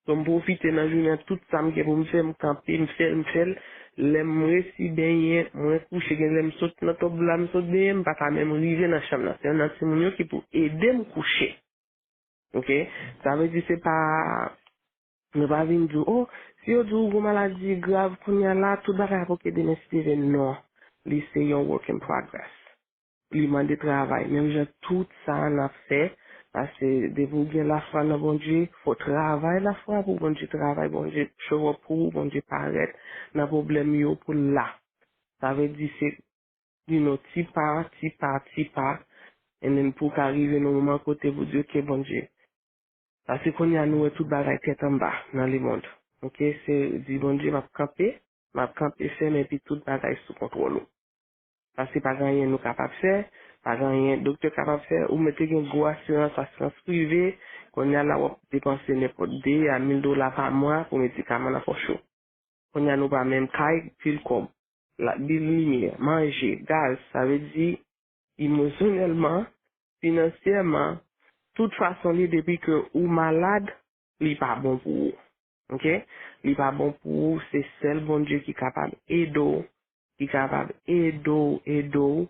So, m pwofite nan jounen an, tout sa m gen pou m fè, m kanpe, m fè l, m fè l. Lè m resi benyen, mwen kouche, gen lè m sot nan tòb la, m sot benyen, m pa ka menm rive nan chanm nan. Se youn nan timoun yo ki pou ede m kouche. Oke? Sa vle di se pa, nou pa vin di w, o, si yo di w gon maladi grav kounye a la, tout bagay ap oke demen si Dye vle. Non, li se yon work in progress. Li mande travay. Menm jan tout sa a n ap fè, paske depi w gen lafwa nan Bondye, fò w travay lafwa pou Bondye travay, Bondye show up pou ou, Bondye parèt nan pwoblèm yo pou l la. Sa vle di se, you know, ti pa, ti pa, ti pa, and then pou w ka rive nan moman kote pou di, "Oke, Bondye." Paske kounye a nou wè tout bagay tèt anba nan lemonn. Oke, se di, "Bondye, m ap kanpe, m ap kanpe fèm epi tout bagay sou kontwòl ou." Paske pa gen anyen nou kapab fè, pa gen anyen doktè kapab fè. Ou mete gen gwo asirans, asirans prive. Kounye a la w ap depanse nenpòt de a mil dola pa mwa pou medikaman nan pòch ou. Kounye a nou pa menm kay, pil kòb. La, bil limyè, manje, gaz, sa vle di emosyonèlman, finansyèman, tout fason li depi ke ou malad, li pa bon pou ou. Oke? Li pa bon pou ou, se sèl Bondye ki kapab ede w, ki kapab ede w, ede w,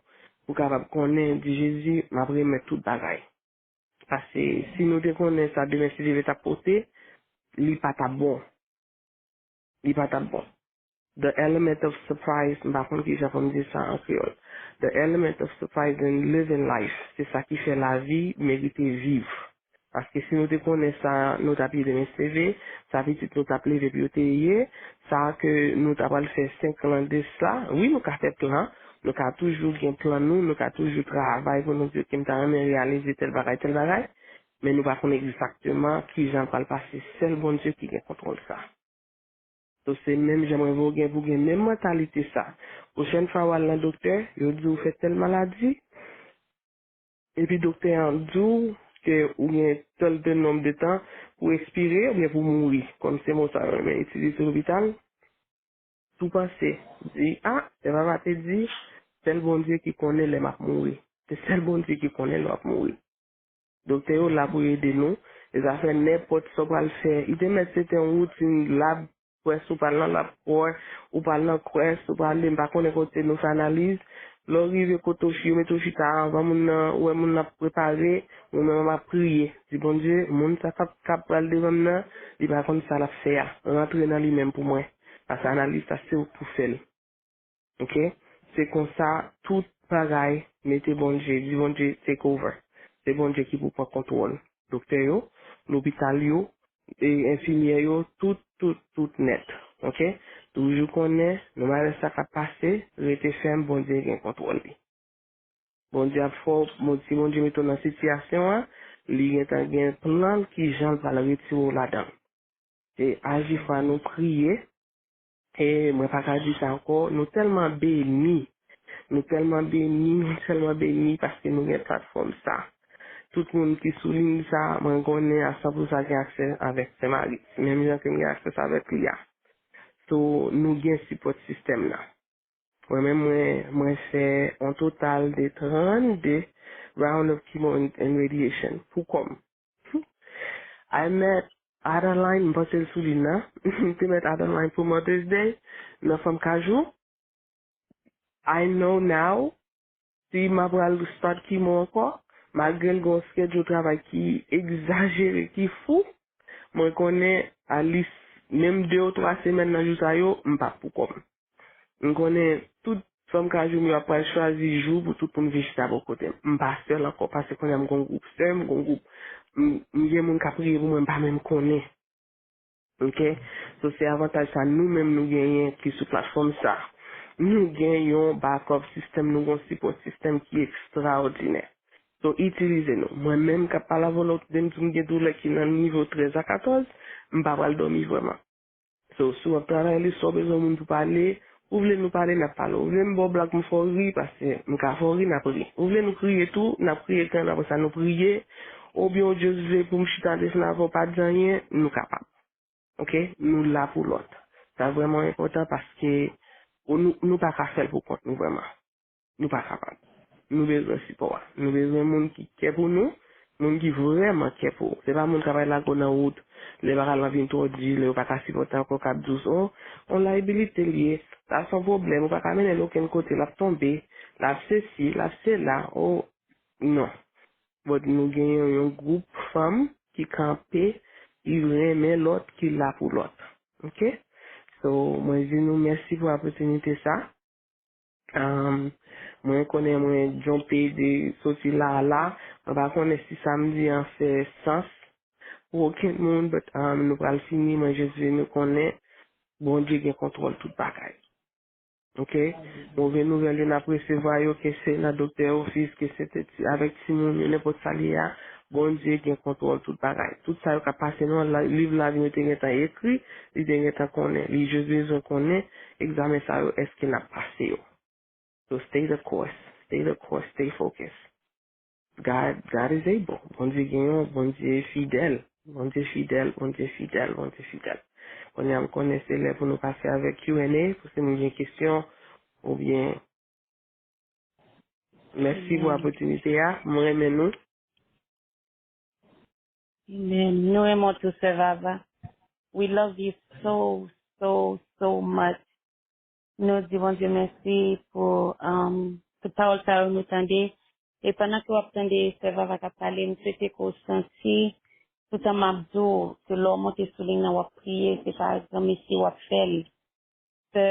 pou kapab konnen, di Jezi, m ap remèt tout bagay. Paske si nou te konnen sa demen si Dye vle t ap pote, li pa t ap bon. Li pa t ap bon. The element of surprise, m pa konn kijan pou m di sa an kreyòl. The element of surprise in living life, se sa ki fè lavi merite viv. Paske si nou te konnen sa, nou t ap ye demen si Dye vle, sa pitit nou t ap leve pou yo te ye, sa ke nou ta pral fè senk lan de sa, wi, nou ka fè plan, nou ka toujou gen plan nou, nou ka toujou travay pou nou di, "Oke, m ta renmen reyalize tèl bagay, tèl bagay," men nou pa konn egzakteman kijan l pral pase. Sèl Bondye ki gen kontwòl sa. So, se menm jan mwen vle w gen pou gen menm mantalite sa. Pwochèn fwa w al nan doktè, yo di w fè tèl maladi, epi doktè an di w ke ou gen tèl de nonb de tan pou ekspire oubyen pou mouri, kòm se mo sa yo renmen itilize lopital, tou panse, di, a, men papa te di, sèl Bondye ki konnen lè m ap mouri. Se sèl Bondye ki konnen lè w ap mouri. Doktè yo la pou yo ede nou. E zafè nenpòt sa w pral fè. Li te mèt se te yon woutin lab, kwès ou pral nan lab, kwè, ou pral nan kwès, ou prale, m pa konnen kote nou fè analiz. Lè w rive kote w yo mete w chita anvan moun nan, ou wè moun nan ap prepare, ou menm w ap priye. Di, "Bondye, moun sa k ap, k ap pral devan m nan, li pa konn sa l ap fè a. Rantre nan li menm pou mwen. Paske analiz sa se ou k pou fè l." Oke? Se konsa, tout bagay, mete Bondye, di Bondye take over. Se Bondye ki pou pran kontwòl. Doktè yo, lopital yo, e enfimyè yo, tout, tout, tout nèt. Oke? Toujou konnen, no matter sa k ap pase, rete fèm, Bondye gen kontwòl li. Bondye ap fè w, Bon, si Bondye mete w nan sitiyasyon an, li gentan gen plan l, kijan l pral retire w ladan l. Se aji fwa nou priye, e mwen pa ka di sa ankò, nou tèlman beni, nou tèlman beni, nou tèlman beni paske nou gen platfòm sa. Tout moun ki sou liy sa, mwen konnen a san pou san gen aksè avèk Sè Mari, menm jan ke m gen aksè sa avèk li a. So, nou gen sipòt sistèm nan. Mwen menm, mwen, mwen fè yon total de trannde round of chemo and, and radiation pou kò m. I met Adeline, m panse l sou liy la. M te mèt Adeline pou Mother's Day nan Fanm Kajou. I know now, si m ap pral start kimo ankò, malgre l gen yon schedule travay ki egzajere, ki fou, mwen konnen at least menm de ou twa semèn nan jou sa yo, m p ap pou kò m. M konnen tout Fanm Kajou m yo ap pral chwazi jou pou tout moun vin chita bò kote m. M pa sèl ankò, paske kounye a m gon gwoup sè m, gon gwoup, m, m gen moun k ap priye pou mwen, m pa menm konnen. Ok? So, se avantaj sa nou menm nou genyen ki sou platfòm sa. Nou gen yon backup system, nou gen yon support system ki ekstraòdinè. So, itilize nou. Mwen menm k ap pale avè w la, ou tande m di m gen doulè ki nan nivo trèz a katòz, m pa pral dòmi vrèman. So, si w ap travay, li sa w bezwen moun pou pale, ou vle nou pale, n ap pale. Ou vle m ba w blag, m fè w ri, paske m ka fè w ri, n ap ri. Ou vle nou kriye tou, n ap kriye, epi apre sa nou priye. Oubyen ou just vle pou m chita desann avè w, pa di anyen, nou kapab. Ok? Nou la pou lòt. Sa vrèman enpòtan paske ou, nou, nou pa ka fè l pou kont nou vrèman. Nou pa kapab. Nou bezwen sipò a. Nou bezwen moun ki kè pou nou, moun ki vrèman kè pou ou. Se pa moun k ap al lage w nan wout, lè bagay lan vin twò di, lè yo pa ka sipòte ankò, k ap di w, o, on layibilite l ye, sa se yon pwoblèm, ou pa ka mennen l okenn kote, l ap tonbe, l ap sesi, l ap sela, o, non. But nou gen yon, yon gwoup fanm ki kanpe, ki renmen lòt, ki la pou lòt. Ok? So, mwen di nou mèsi pou opòtinite sa. Um, mwen konnen mwen djonpe de soti la a la. Mwen pa konnen si sa m di an fè sans pou okenn moun, but um, nou pral fini. Mwen jis vle nou konnen Bondye gen kontwòl tout bagay. Ok? Move nouvèl yo n ap resevwa yo, ke se nan doktè ofis, ke se te ti, avèk timoun yo, nenpòt sa l ye a, Bondye gen kontwòl tout bagay. Tout sa yo k ap pase nan la, liv lavi nou te gentan ekri, li te gentan konnen. Li jis bezwen konnen egzamen sa yo, èske n ap pase yo. So stay the course, stay the course, stay focused. God, God is able. Bondye gen yon, Bondye fidèl. Bondye fidèl, Bondye fidèl, Bondye fidèl. Kounye a m konnen se lè pou nou pase avèk Q and A, pou si moun gen kesyon, oubyen mèsi pou opòtinite a, mwen renmen nou. Amen. Nou renmen w tou, Sè Vava. We love you so, so, so much. Nou di Bondye mèsi pou um, tout pawòl sa yo nou tande. E pandan ke w ap tande Sè Vava k ap pale, m swete ke w santi, toutan m ap di w, ke lè w monte sou liy nan, w ap priye, se pa granmesi w ap fè l. Sè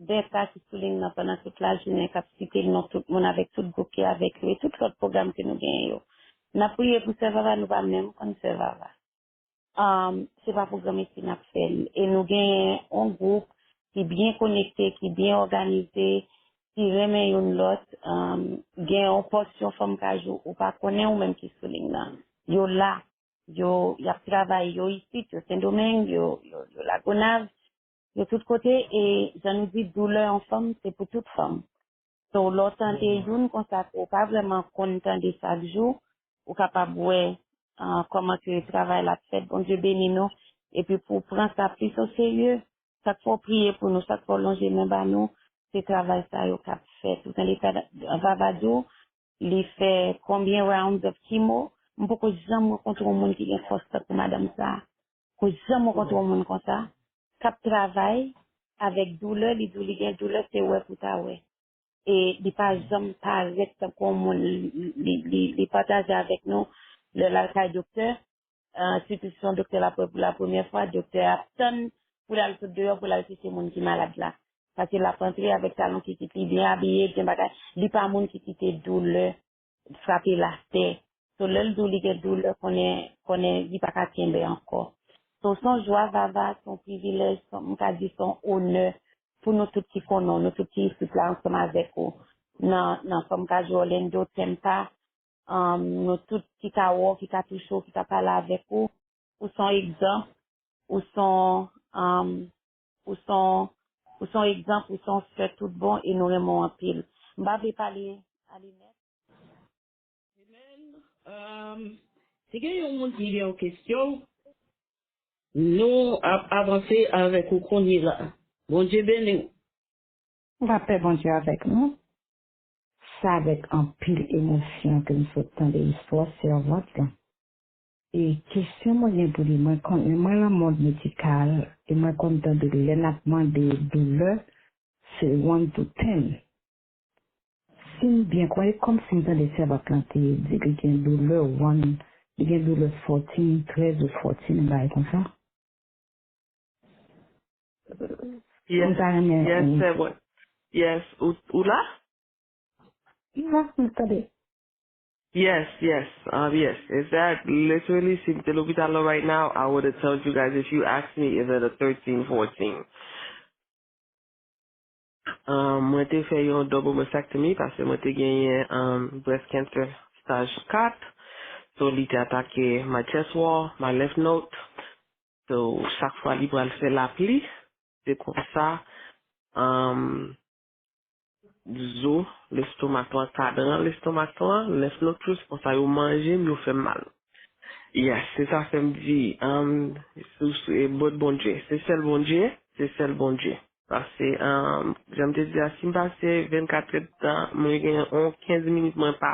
Bèta ki sou liy nan pandan tout lajounen k ap site non tout moun avèk tout gwoup ki avèk yo e tout lòt pwogram ke nou genyen yo. N ap priye pou Sè Vava, nou pa menm konn Sè Vava. Um, se pa pou granmesi n ap fè l. E nou genyen yon gwoup ki byen konekte, ki byen òganize, ki renmen youn lòt. Um, gen yon pòsyon Fanm Kajou ou pa konnen ou menm ki sou liy nan. Yo la, yo y ap travay, yo isit, yo Sendomeng, yo, yo, yo Lagonav, yo tout kote. E jan nou di, doulè yon fanm, se pou tout fanm. So, lè w tande youn konsa ke w pa vrèman konn tande chak jou, ou kapab wè uh, kòman ke travay la ap fèt. Bondye beni nou. Epi pou w pran sa plis o serye, chak fwa w priye pou nou, chak fwa w lonje men ba nou, se travay sa yo k ap fèt. Ou tande sa Vava di w, li fè konbyen rounds of chemo? M poko janm rankontre yon moun ki gen fòs tankou madanm sa. Poko janm rankontre yon moun konsa k ap travay avèk doulè, li di w li gen doulè, se wè pou ta wè. E li pa janm parèt tankou yon moun. Li, li, li, li pataje avèk nou lè l al kay doktè, uh, sitou si se yon doktè l ap wè pou la premyè fwa, doktè a ap tann pou l al sot deyò pou l al chèche moun ki malad la. Paske l ap antre avèk talon ki kit li byen abiye, byen bagay. Li pa moun ki kite doulè frape l atè. So lè l di w li gen doulè, konnen, konnen li pa ka kenbe ankò. So se yon jwa Vava, se yon privilèj, se yon, m ka di se yon onè pou nou tout ki konnen w, nou tout ki isit la ansanm avèk ou. Nan, nan Fanm Kajou Orlando, Tampa, um, nou tout ki ka wè w, ki ka touche w, ki ka pale avèk ou. Ou se yon egzanp, ou se yon, um, ou se yon, ou se yon egzanp, ou se yon sè tout bon e nou renmen w anpil. M pa vle pale Alinèt. Amen. Um, si gen yon moun ki gen yon kesyon, nou ap avanse avèk ou kounye la. Bondye beni w. Lapè Bondye avèk nou. Se avèk anpil emosyon ke m sot tande istwa sèvant lan. E kesyon mwen gen pou li, mwen konn, mwen nan mond medikal, e mwen konn tande lè n ap mande doulè, se one to ten. Si m byen kwè, e kòmsi m tande sèvant lan te di li gen doulè one, li gen doulè fourteen, trèz ou fourteen, yon bagay konsa. Yes, m ta renmen, yes, sèvant. Yes, ou, ou la? M la, m tande. Yes, yes, um, yes. Is that literally, si m te lopital la right now, I would have told you guys if you asked me, is it a thirteen, fourteen? Um, mwen te fè yon double mastectomy paske mwen te genyen um, breast cancer stage four. So, li te atake my chest wall, my lymph node. So, chak fwa li pral fè lapli, se konsa, um, zo lestomak lan, kadran lestomak lan, lymph node, tout, konsa yo manje m, yo fè m mal. Yes, se sa fè m di, um, sou, sou, e bòt Bondye. Se sèl Bondye, se sèl Bondye. Paske, um, jan m te di a, si m pase vennkat èdtan, mwen gen yon kenz minit, mwen pa,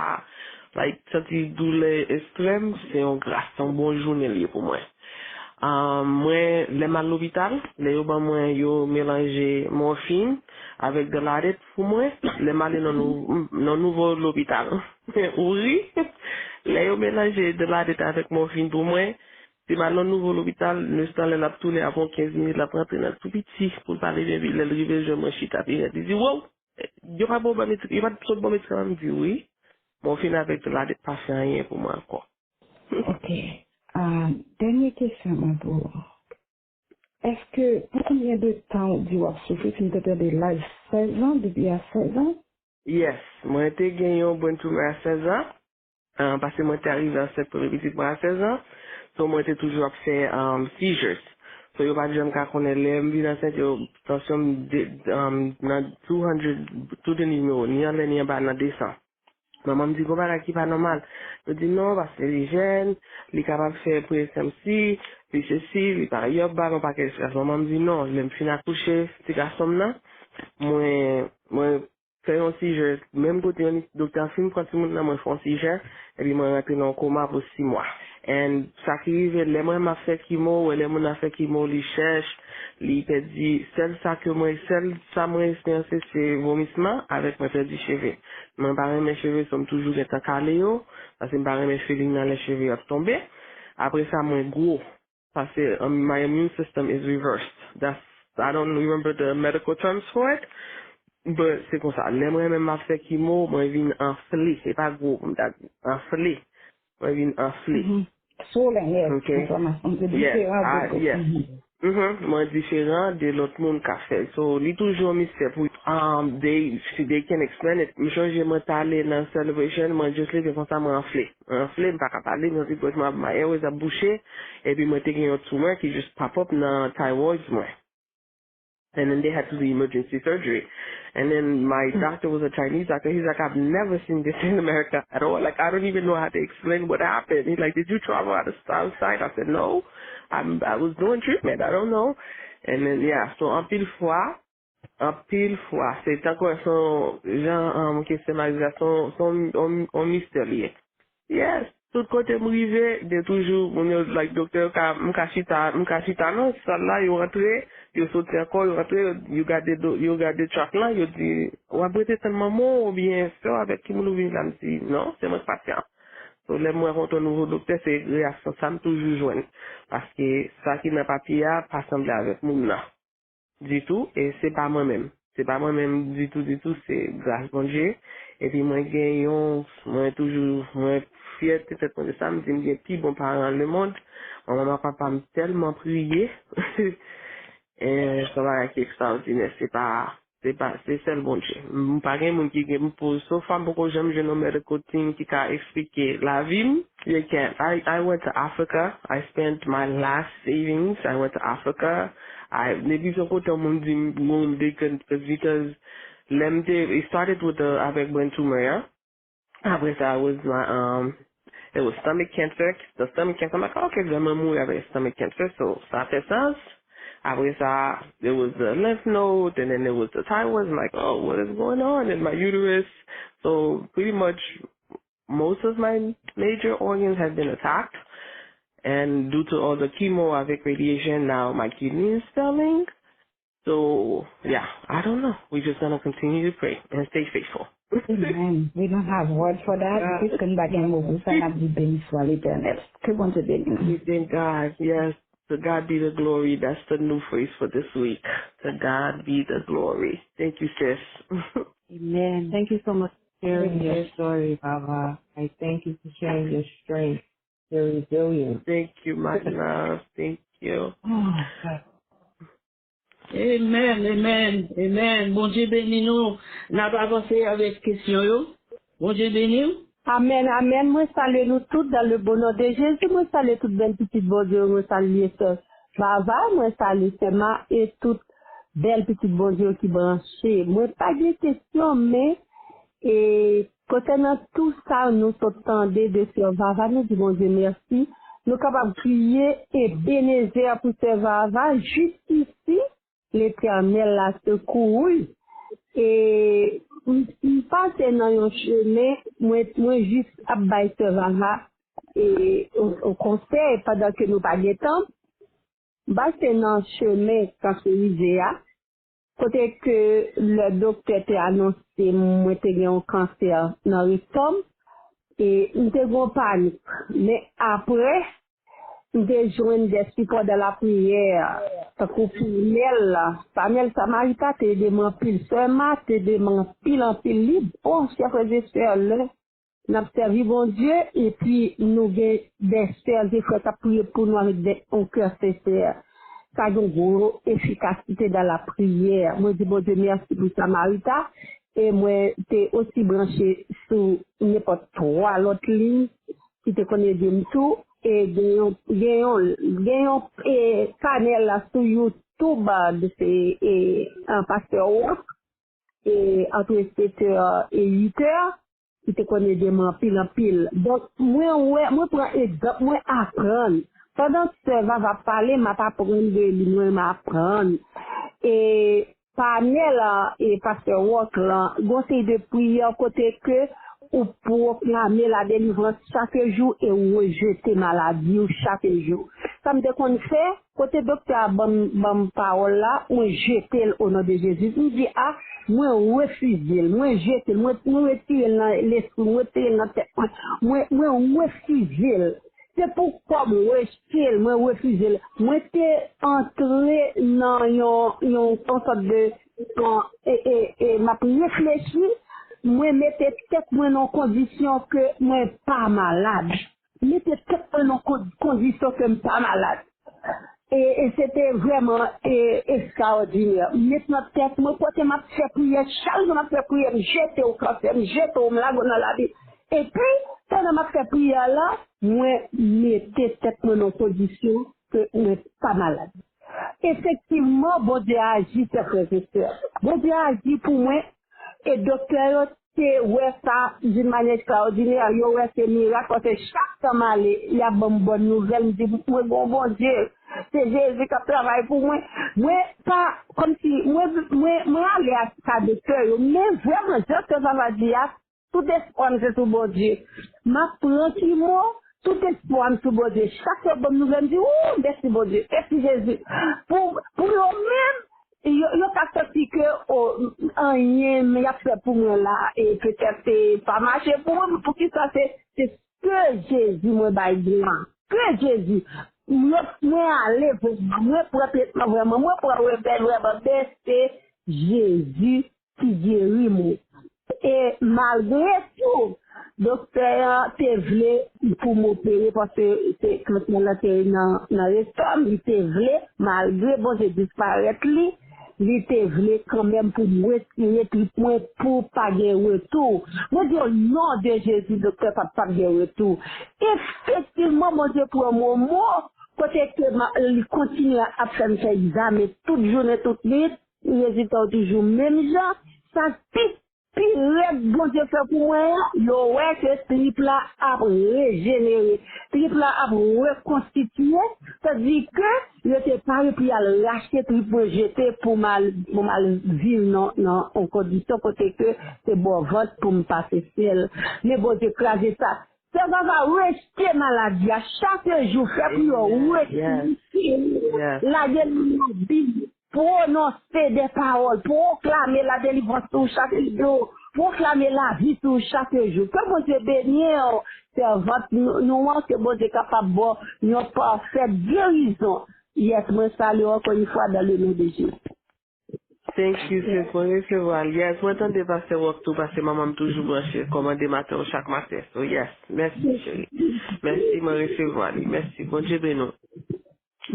like, santi doulè ekstrèm, se yon gras, se yon bon jounen li ye pou mwen. Um, mwen, lè m al lopital, lè yo ban mwen, yo melanje mòfin avèk Dilaudid pou mwen, lè m ale nan nou, nan nouvo lopital. Ou ri? Lè yo melanje Dilaudid avèk mòfin pou mwen, si m al nan nouvo lopital, nès lan lè l ap tounen apre yon kenz minit, l ap rantre nan tou piti pou l pale byen, epi lè l rive jwenn mwen chita pi rèd, li di, wow! Yo pa bon ban medikaman, yo pa sot ban medikaman, m di wi. Mòfin avèk Dilaudid pa fè anyen pou mwen ankò. Ok. Ah, dènye kesyon mwen pou ou. Èske, pou konbyen de tan ou di w ap soufri? Si m te tande laj sèz an, depi a sèz an? Yes, mwen te gen yon brain tumor a sèz an, ah, paske mwen te arive ansent premye pitit mwen a sèz an, so mwen te toujou ap fè um, seizures. So yo pa t janm ka konnen lè m vin ansent, yo, tansyon m de, um, nan two hundred, tout de nimewo, ni anlè ni anba nan de san. Manman m di gon bagay ki pa nòmal. Yo di non, paske li jèn, li kapab fè pre-eklanpsi, li sesi, li pa, yo ap ba l yon pakèt espas. Manman m di non, lè m fin akouche ti gason m nan, mwen, mwen fè yon seizure, menm kote yon doktè an fin pran timoun nan, mwen fè yon seizure, epi mwen rantre nan yon koma pou sis mwa. And sa ki rive, lè mwen m ap fè kimo, ou wè lè moun nan fè kimo, li chèch, li pèdi, sèl sa ke mwen, sèl sa mwen esperanse, se vomisman, avèk mwen pèdi cheve. Mwen pa renmen cheve, so m toujou gentan kale yo, paske m pa renmen feeling nan lè cheve yo ap tonbe. Apre sa, mwen gwo, paske um, my immune system is reversed. That's, I don't remember the medical terms for it, but se konsa. Lè mwen menm m ap fè kimo, mwen vin anfle. Se pa gwo pou m ta di. Anfle. Mwen vin anfle. Mhm. Swollen, yes. Ok. Enflamasyon, se diferan de gwo. Yes. Mhm. Mhm. Mwen diferan de lòt moun ka fè. So, li toujou yon mistè pou um, they, si they can explain it. M chonje mwen t ale nan Celebration, mwen just leve konsa, mwen anfle. Mwen anfle, m pa ka pale, m santi gòj mwen ap, my airways ap bouche, epi mwen te gen yon tumor ki just pop up nan thyroids mwen. And then they had to do emergency surgery. And then my doctor was a Chinese doctor. He's like, I've never seen this in America at all. Like, I don't even know how to explain what happened. He's like, did you travel out of, outside? I said, no. I'm, I was doing treatment. I don't know. And then, yeah, so anpil fwa, anpil fwa, se tankou se yon jan, um, ke se malgre se yon, se yon, yon, yon mistè li ye. Yes, tout kote m rive, de toujou, moun yo, like, doktè yo ka, m ka chita, m ka chita nan sal la, yo rantre, yo soti ankò, yo rantre, yo, yo gade do, yo gade chart lan, yo di, w ap rete tann manman w oubyen sè w avèk ki moun ou vini la? M di, non, se mwen k pasyan. So, lè m wè kontan nouvo doktè, se reyaksyon sa m toujou jwenn. Paske sa ki nan papye a pa sanble avèk moun nan. Ditou, e se pa mwen menm. Se pa mwen menm ditou, ditou, se gras Bondye. Epi mwen gen yon, mwen toujou, mwen fyè de tèt mwen de sa, m di m gen pi bon paran nan lemonn. Manman m ak papa m tèlman priye. E se yon bagay ki ekstraòdinè, se pa, se pa, se sèl Bondye. M pa gen moun ki gen, m pou, so far m poko janm jwenn yon medical team ki ka eksplike lavi m. They can't. I, I went to Africa. I spent my last savings. I went to Africa. I, depi se yon kote yon moun di m, moun de, because lè m te, it started with the, avèk brain tumor, yeah. Apre sa, it was my, um, it was stomach cancer. The stomach cancer, I'm like, okay, granmwen mouri avèk stomach cancer, so sa fè sans. Apre sa, it was the lymph node, and then it was the thyroid. I'm like, oh, what is going on in my uterus? So pretty much, most of my major organs have been attacked. And due to all the chemo avèk radiation, now my kidney is failing. So, yeah, I don't know. We're just gonna continue to pray and stay faithful. Amen. We don't have word for that. Piske n pa gen mo pou sa, n ap di beni swa Letènèl. Ke Bondye beni nou. We thank God. Yes. To God be the glory. That's the new phrase for this week. To God be the glory. Thank you, sis. Amen. Thank you so much for sharing your story, Vava. I thank you for sharing your strength, your resilience. Thank you, my love. Thank you. Oh, God. Amen, amen, amen. Bondye beni nou. N ap avanse avèk kesyon yo. Bondye beni w. Amen, amen. Mwen salye nou tout dans le bon nom de Jésus. Mwen salye tout bèl pitit Bondye yo. Mwen salye sè Vava, mwen salye sè Ma e tout bèl pitit Bondye yo ki branche. Mwen pa gen kesyon, men e konsènan tou sa nou sot tande de sè Vava, nou di Bondye mèsi. Nou kapab kriye Ebenezè pou sè Vava jis isi. Letènèl la sekouri. E m m pase nan yon chemen, mwen mwen jis ap bay sè Vava e yon yon konsèy pandan ke nou pa gen tan. M pase nan chemen kanserize a, kote ke lè doktè te anonse m mwen te gen yon kansè nan rektòm, e m te gen yon panik. Men apre, m te jwenn de sipò de lapriyè, tankou Panèl, Panèl Samarita te ede m anpil, sè Ma te ede m anpil, anpil, li bon, chè frè e sè, lè n ap sèvi Bondye, epi nou gen de sè e frè k ap priye pou nou avèk de yon kè sensè. Sa gen gwo efikasite dans la prière. Mwen di Bondye mèsi pou Samarita, e mwen te osi branche sou nenpòt twa lòt liy ki te konn ede m tou, e gen yon, gen yon, gen yon e, kanèl la sou YouTube, se e, an Pastè Rock, e, ant setè e uitè, ki te konn ede m anpil, anpil. Donk, mwen wè, mwen pran egzanp, mwen aprann. Pandan sè Vava ap pale, m ap aprann de li, mwen m aprann. E panèl e pastè Rock lan, gon seri de priyè kote ke ou pwoklame ladelivrans chak jou e ou rejete maladi w chak jou. Sa m te konn fè, kote doktè a ban m ban m pawòl la, mwen jete l o non de Jezi. M di a, mwen refize l, mwen jete l, mwen mwen retire l nan lespri m, mwen retire l nan tèt mwen. Mwen mwen refize l. Se pou kò m rejte l, mwen refize l. Mwen te antre nan yon yon yon sòt de yon e e e m ap reflechi, mwen mete tèt mwen nan yon kondisyon ke mwen pa malad. Mete tèt mwen nan kondisyon ke m pa malad. E e se te vrèman e ekstraòdinè. M met nan tèt mwen, kote m ap fè priyè, chak jou m ap fè priyè, m jete w kansè, m jete w, m lage w nan labim. Epi, pandan m ap fè priyè la, mwen mete tèt mwen nan kondisyon ke mwen pa malad. Efektivman, Bondye aji, chè frè e sè. Bondye aji pou mwen, e doktè yo te wè sa d'une manière extraordinaire, yo wè se mirak, paske chak tan m ale, y ap ban m bòn nouvèl, m di, mwen gen yon Bondye, se Jezi k ap travay pou mwen. Mwen pa, kòmsi, mwen, mwen, mwen ale a, ka doktè yo, men vrèman, jan sè Vava di a, tout espwa m se sou Bondye. M ap pran kimo, tout espwa m sou Bondye. Chak yo ban m nouvèl, m di, ou, mèsi Bondye, mèsi Jezi. Pou, pou yo menm, yo, yo ka santi ke o, anyen y ap fè pou mwen la, e petèt se pa mache pou mwen, poukisa se, se ke Jezi mwen bay glwa. Ke Jezi. Mwen, mwen ale vrèman, mwen pran tretman vrèman, mwen pran remèd vrèman, men se Jezi ki geri mwen. E malgre tou, doktè an te vle pou m opere paske se kansè lan te nan nan estòm, li te vle, malgre Bondye disparèt li, li te vle kanmenm pou m retire trip mwen pou pa gen retou. Mwen di o non de Jezi, doktè, p ap p ap gen retou. Efektivman, Bondye pran m o mo, kote ke m a- li kontinye ap fè m fè egzamen tout jounen, tout nwit, rezilta yo toujou menm jan. Sa ki pi rèd Bondye fè pou mwen an, yo wè ke trip la ap rejenere, trip la ap rekonstitiye, tandike yo te pare pou y al rache trip mwen jete pou m al pou m al viv nan nan yon kondisyon kote ke se bò vant pou m pase sèl. Men Bondye kraze sa. Sè Vava, rejte maladi a chak jou, fè priyè w, rejte, lage l nan Bib, pwononse de pawòl, pwoklame ladelivrans sou chak jou, pwoklame lavi sou chak jou. Ke Bondye beni w, sèvant nou an, ke Bondye kapab ba w yon pafè gerizon. Yes, mwen salye w ankò yon fwa dans le nom de Jésus. Thank you, sis. Mwen resevwa l. Yes, mwen tande Pastè Rock tou, paske manman m toujou branche kòmande maten w chak maten. So, yes. Mèsi, cheri. Mèsi, mwen resevwa li. Mèsi. Bondye beni w.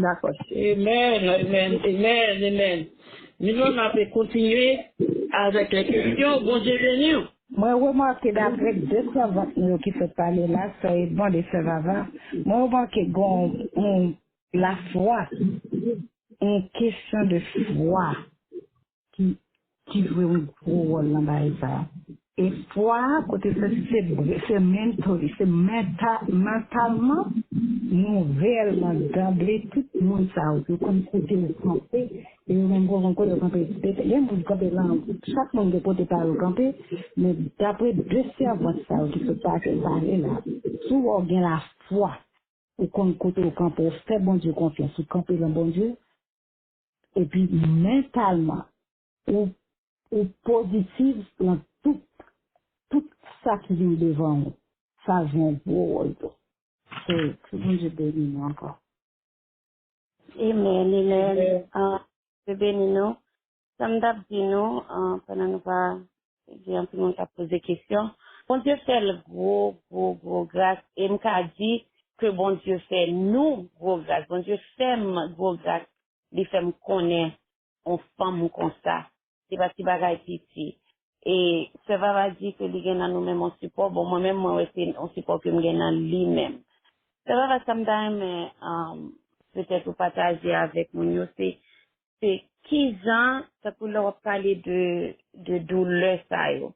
Dakò. Amen, amen, amen, amen. Milona pe kontinye avèk lè kesyon. Bondye beni w. Mwen remake daprè de sèvant nou yo ki sot pale la, sè Edmond e sè Vava, mwen remake gon yon lafwa, yon kesyon de fwa ki ki jwe yon gwo wòl nan bagay sa. E fwa a, kote se se se mentally, se menta, mantalman, nou reyèlman danble tout moun sa yo, yo konn kote yo kanpe, e yo menm konn kote yo kanpe. Gen moun kanpe lan, chak moun gen kote pa yo kanpe, men daprè de sèvant sa yo ki sot pase pale la, si w wè w gen lafwa, ou konn kote w kanpe, ou fè Bondye konfyans, ou kanpe lan Bondye, epi mentalman, ou ou pozitif lan tout, tout sa ki vin devan ou. Sa jwe yon gwo wòl tou. So, ke Bondye beni nou ankò. Amen, amen. Ah, Bondye beni nou. Sa m t ap di nou, ah, pandan nou pa gen anpil moun k ap poze kesyon, Bondye fè l gwo, gwo, gwo gras. E m ka di ke Bondye fè nou gwo gras. Bondye fè m gwo gras. Li fè m konnen yon fanm konsa. Se pa ti bagay piti. E sè Vava di ke li gen nan nou menm yon sipò. Bon, mwen menm, mwen wè se yon sipò ke m gen nan li menm. Sè Vava, sa m ta renmen, um, petèt ou pataje avèk moun yo, se, se kijan, tankou lè w ap pale de, de doulè sa yo,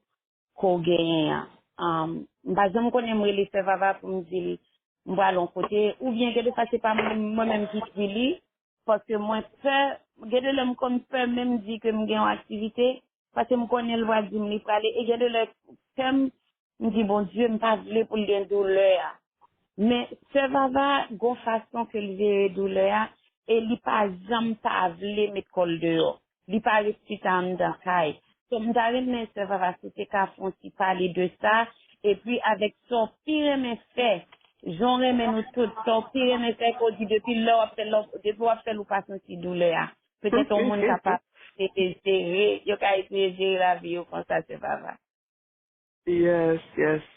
ke w genyen an. Um, m pa janm konnen m rele sè Vava pou m di l m pral yon kote, oubyen gen de fwa se pa mwen, mwen menm ki di li, paske mwen pè, gen de lè m konn pè menm di ke m gen yon aktivite, paske m konnen l pral di m li prale, e gen de lè kè m, m di, Bondye, m pa vle pou l gen doulè a. Men, sè Vava, gon fason ke l jere doulè a, e li pa janm ta vle met kò l deyò. Li pa ret chita anndan kay. So, m ta renmen, sè Vava, si w te ka fè yon ti pale de sa, epi avèk sa w pi renmen fè, jan w renmen nou tout, sa w pi renmen fè, ke w di depi lè w ap fè l, depi w ap fè l, ou pase yon ti doulè a. Petèt yon moun kapab eseye jere, yo ka eseye jere lavi yo konsa, sè Vava. Yes, yes.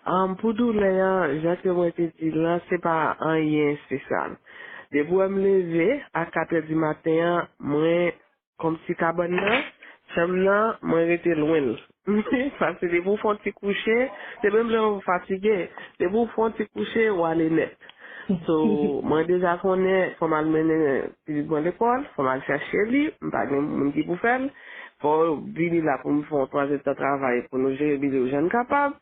Um, pou doulè an, jan ke mwen te di l lan, se pa anyen espesyal. Depi w wè m leve a katrè di maten an, mwen, kòmsi kabann nan, chanm nan, mwen rete lwen l. Paske depi w fè yon ti kouche, se menm jan w fatige. Depi w fè yon ti kouche, w ale nèt. So, mwen deja konnen fò m al mennen pitit mwen lekòl, fò m al chache li, m pa gen moun ki pou fè l. Fò w vini la pou m fè yon twa zèdtan travay pou nou jere bidon jan n kapab.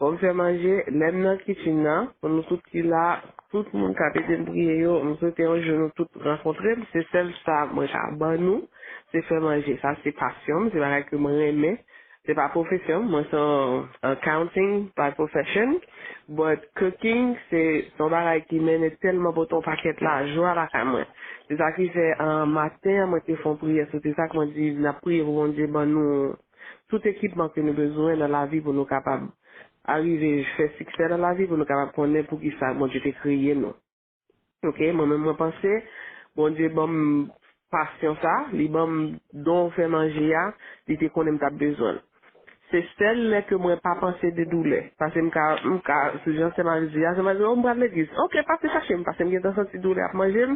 Fò m fè manje, lè m nan kitchen nan, pou nou tout ki la, tout moun k ap ede m priye yo, m swete yon jou nou tout rankontre m, se sèl sa mwen ka ban nou, se fè manje. Sa se pasyon m, se bagay ke mwen renmen. Se pa pwofesyon m, mwen se yon accounting by profession, but cooking se se yon bagay ki mennen tèlman pote yon pakèt lajwa lakay mwen. Se sa ki fè an maten an mwen te fè yon priyè sou te sa k mwen di n ap priye pou Bondye ban nou tout ekipman ke nou bezwen nan lavi pou nou kapab arive fè siksè nan lavi, pou nou kapab konnen poukisa Bondye te kreye nou. Ok, mwen menm mwen panse Bondye ban m pasyon sa, li ban m don fè manje a, li te konnen m t ap bezwen l. Se sèl lè ke mwen pa panse de doulè. Paske m ka, m ka, sou jan sè m al di a, sè m al di, o, m pral legliz. Ok, pase chache m, paske m gentan santi doulè ap manje m.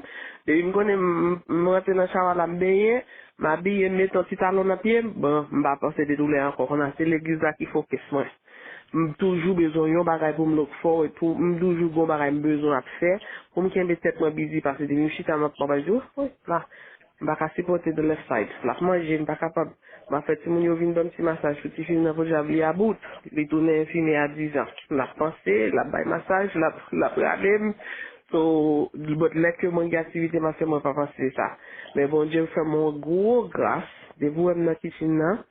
Depi m konnen m, m rantre nan chawa la, m benyen, m abiye, m mete yon ti talon nan pye m, bon, m pa panse de doulè ankò. Kounye a, se legliz la ki fokis mwen. M toujou bezwen yon bagay pou m look forward, pou m toujou gon bagay m bezwen ap fè, pou m kenbe tèt mwen busy, paske depi m chita m ap, m ap di, wi, la, m pa ka sipòte the left side. L ap manje, m pa kapab. M ap fè timoun yo vin ban m ti masaj, pou tifi m nan podyab li about. Li tounen enfimyè a diz an. L ap panse, l ap bay masaj, l ap, l ap rale m. So, but lè ke mwen gen aktivite m ap fè, mwen pa panse sa. Men Bondye fè m yon gwo gras, depi w wè m nan kitchen nan,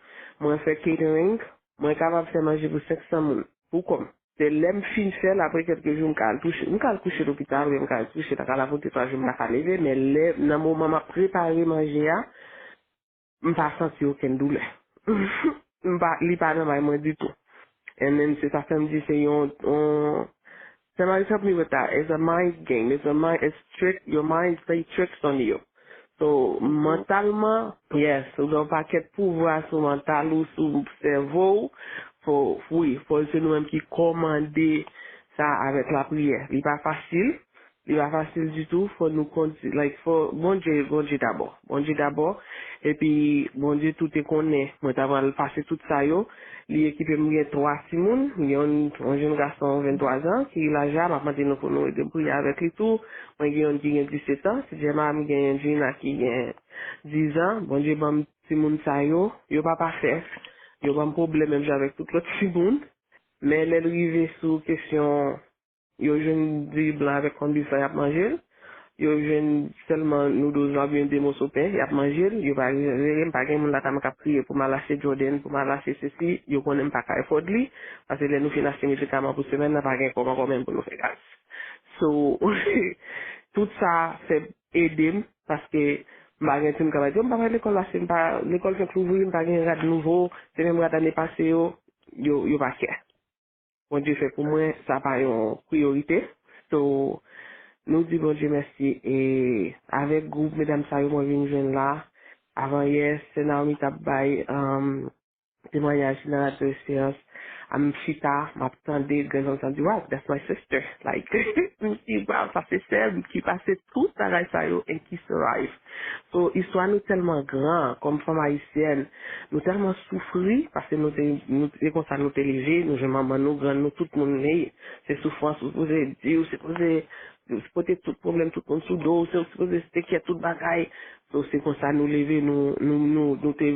mwen fè catering, mwen kapab fè manje pou senk san moun, pou kò m. Se lè m fin fè l, apre kèlke jou, m ka al touche, m ka al kouche lopital, oubyen m ka al touche nan kay la pou de twa jou, m pa ka leve, men lè, nan moman m ap prepare manje a, m pa santi okenn doulè. M pa, li pa nan may mwen ditou. And then, se sa fè m di se yon, yon, somebody help me with that. It's a mind game. It's a mind, it's trick, your mind play tricks on you. So, mantalman, yes, ou gen yon pakèt pouvwa sou mantal ou, sou sèvo w. Fò, wi, fò se nou menm ki kòmande sa avèk lapriyè. Li pa fasil. Li pa fasil ditou, fò nou konti, like, fò Bondye, Bondye dabò. Bondye dabò. Epi Bondye tou te konnen mwen ta pral pase tout sa yo. Li ekipe m gen twa timoun, m gen yon, yon jenn gason venntwa zan ki laj la, m ap mande nou pou nou ede m priye avèk li tou. Mwen gen yon ki gen disèt an, si Jema m gen yon Jina ki gen diz an. Bondye ban m timoun sa yo, yo pa pafè, yo ban m pwoblèm menm jan avèk tout lòt timoun. Men lè l rive sou kesyon yo jwenn diri blan avèk konbit sa y ap manje l. Yo jwenn sèlman noodles la oubyen de moso pen, y ap manje l. Yo pa jere m, pa gen moun lakay mwen k ap kriye pou m al achte Jordan, pou m al achte sesi. Yo konnen m pa ka afford li, paske lè nou fin achte medikaman pou semèn nan, pa gen kòb ankò menm pou nou fè gaz. So, tout sa fè ede m, paske m pa gen timoun k ap di, "Oh, m pa pral lekòl la, se m pa, lekòl fèk louvri, m pa gen rad nouvo, se menm rad ane pase yo," yo, yo pa kè. Bondye fè pou mwen, sa pa yon priyorite. So, nou di Bondye mèsi. E avèk gwoup medam sa yo mwen vin jwenn la, avan yè, sè Naomi t ap bay um, temwayaj nan Radyo Esperans. A m chita, m ap tande, grann zanmi sa m di, "Wow, that's my sister." Like, m di, "Wow, sa se sè m ki pase tout bagay sa yo and ki survive." So, istwa nou tèlman gran, kòm fanm ayisyèn, nou tèlman soufri, paske nou te, nou te konsa nou te leve, nou jwenn manman nou, grann nou, tout moun, hey, se soufrans, ou sipoze di, ou sipoze, ou sipoze pote tout pwoblèm, tout moun sou do w, se ou sipoze te kyèt tout bagay. So, se konsa nou leve, nou, nou, nou, nou te,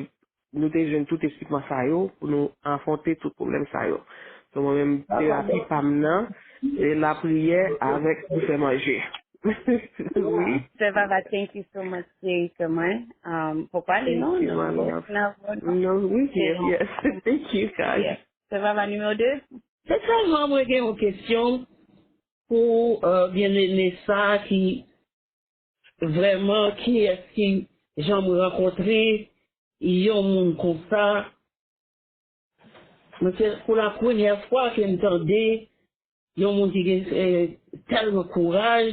nou te jwenn tout ekipman sa yo pou nou afwonte tout pwoblèm sa yo. So, mwen menm, terapi pa m nan, se lapriyè avèk pou fè manje. Wi. Sè Vava, thank you so much, cheri, sè mwen. Um, fòk w ale, non? Thank you, my love. No, we here, yes. Thank you, guys. Yes. Sè Vava, nimewo de. Se sèlman mwen gen yon kesyon pou, euh, byeneme sa ki vrèman, kiyès ki janm rankontre yon moun konsa? Mwen, se pou la premyè fwa ke m tande yon moun ki gen, eh, tèlman kouraj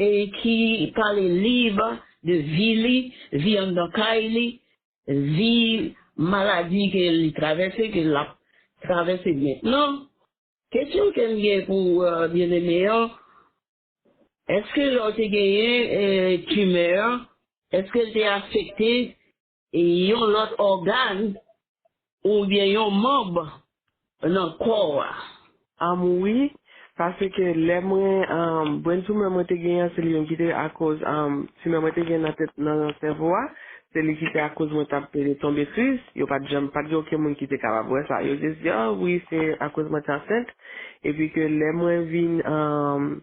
e ki pale lib de vi li, vi anndan kay li, vi maladi ke li travèse, ke l ap travèse mentnan. Kesyon ke m gen pou, eh, byeneme an, èske lè w te genyen, eh, timè an, èske l te afekte yon lòt ògàn oubyen yon manm nan kò a? Am, wi, paske lè mwen, um, brain tumor mwen te genyen, se li menm ki te akoz, um, timè mwen te genyen nan tèt, nan sèvo a, se li ki te akoz mwen t ap tonbe kriz. Yo pa t janm, pa t gen okenn moun ki te kapab wè sa. Yo jis di, "Ah, wi, se akoz mwen te ansent." Epi ke lè mwen vin, um,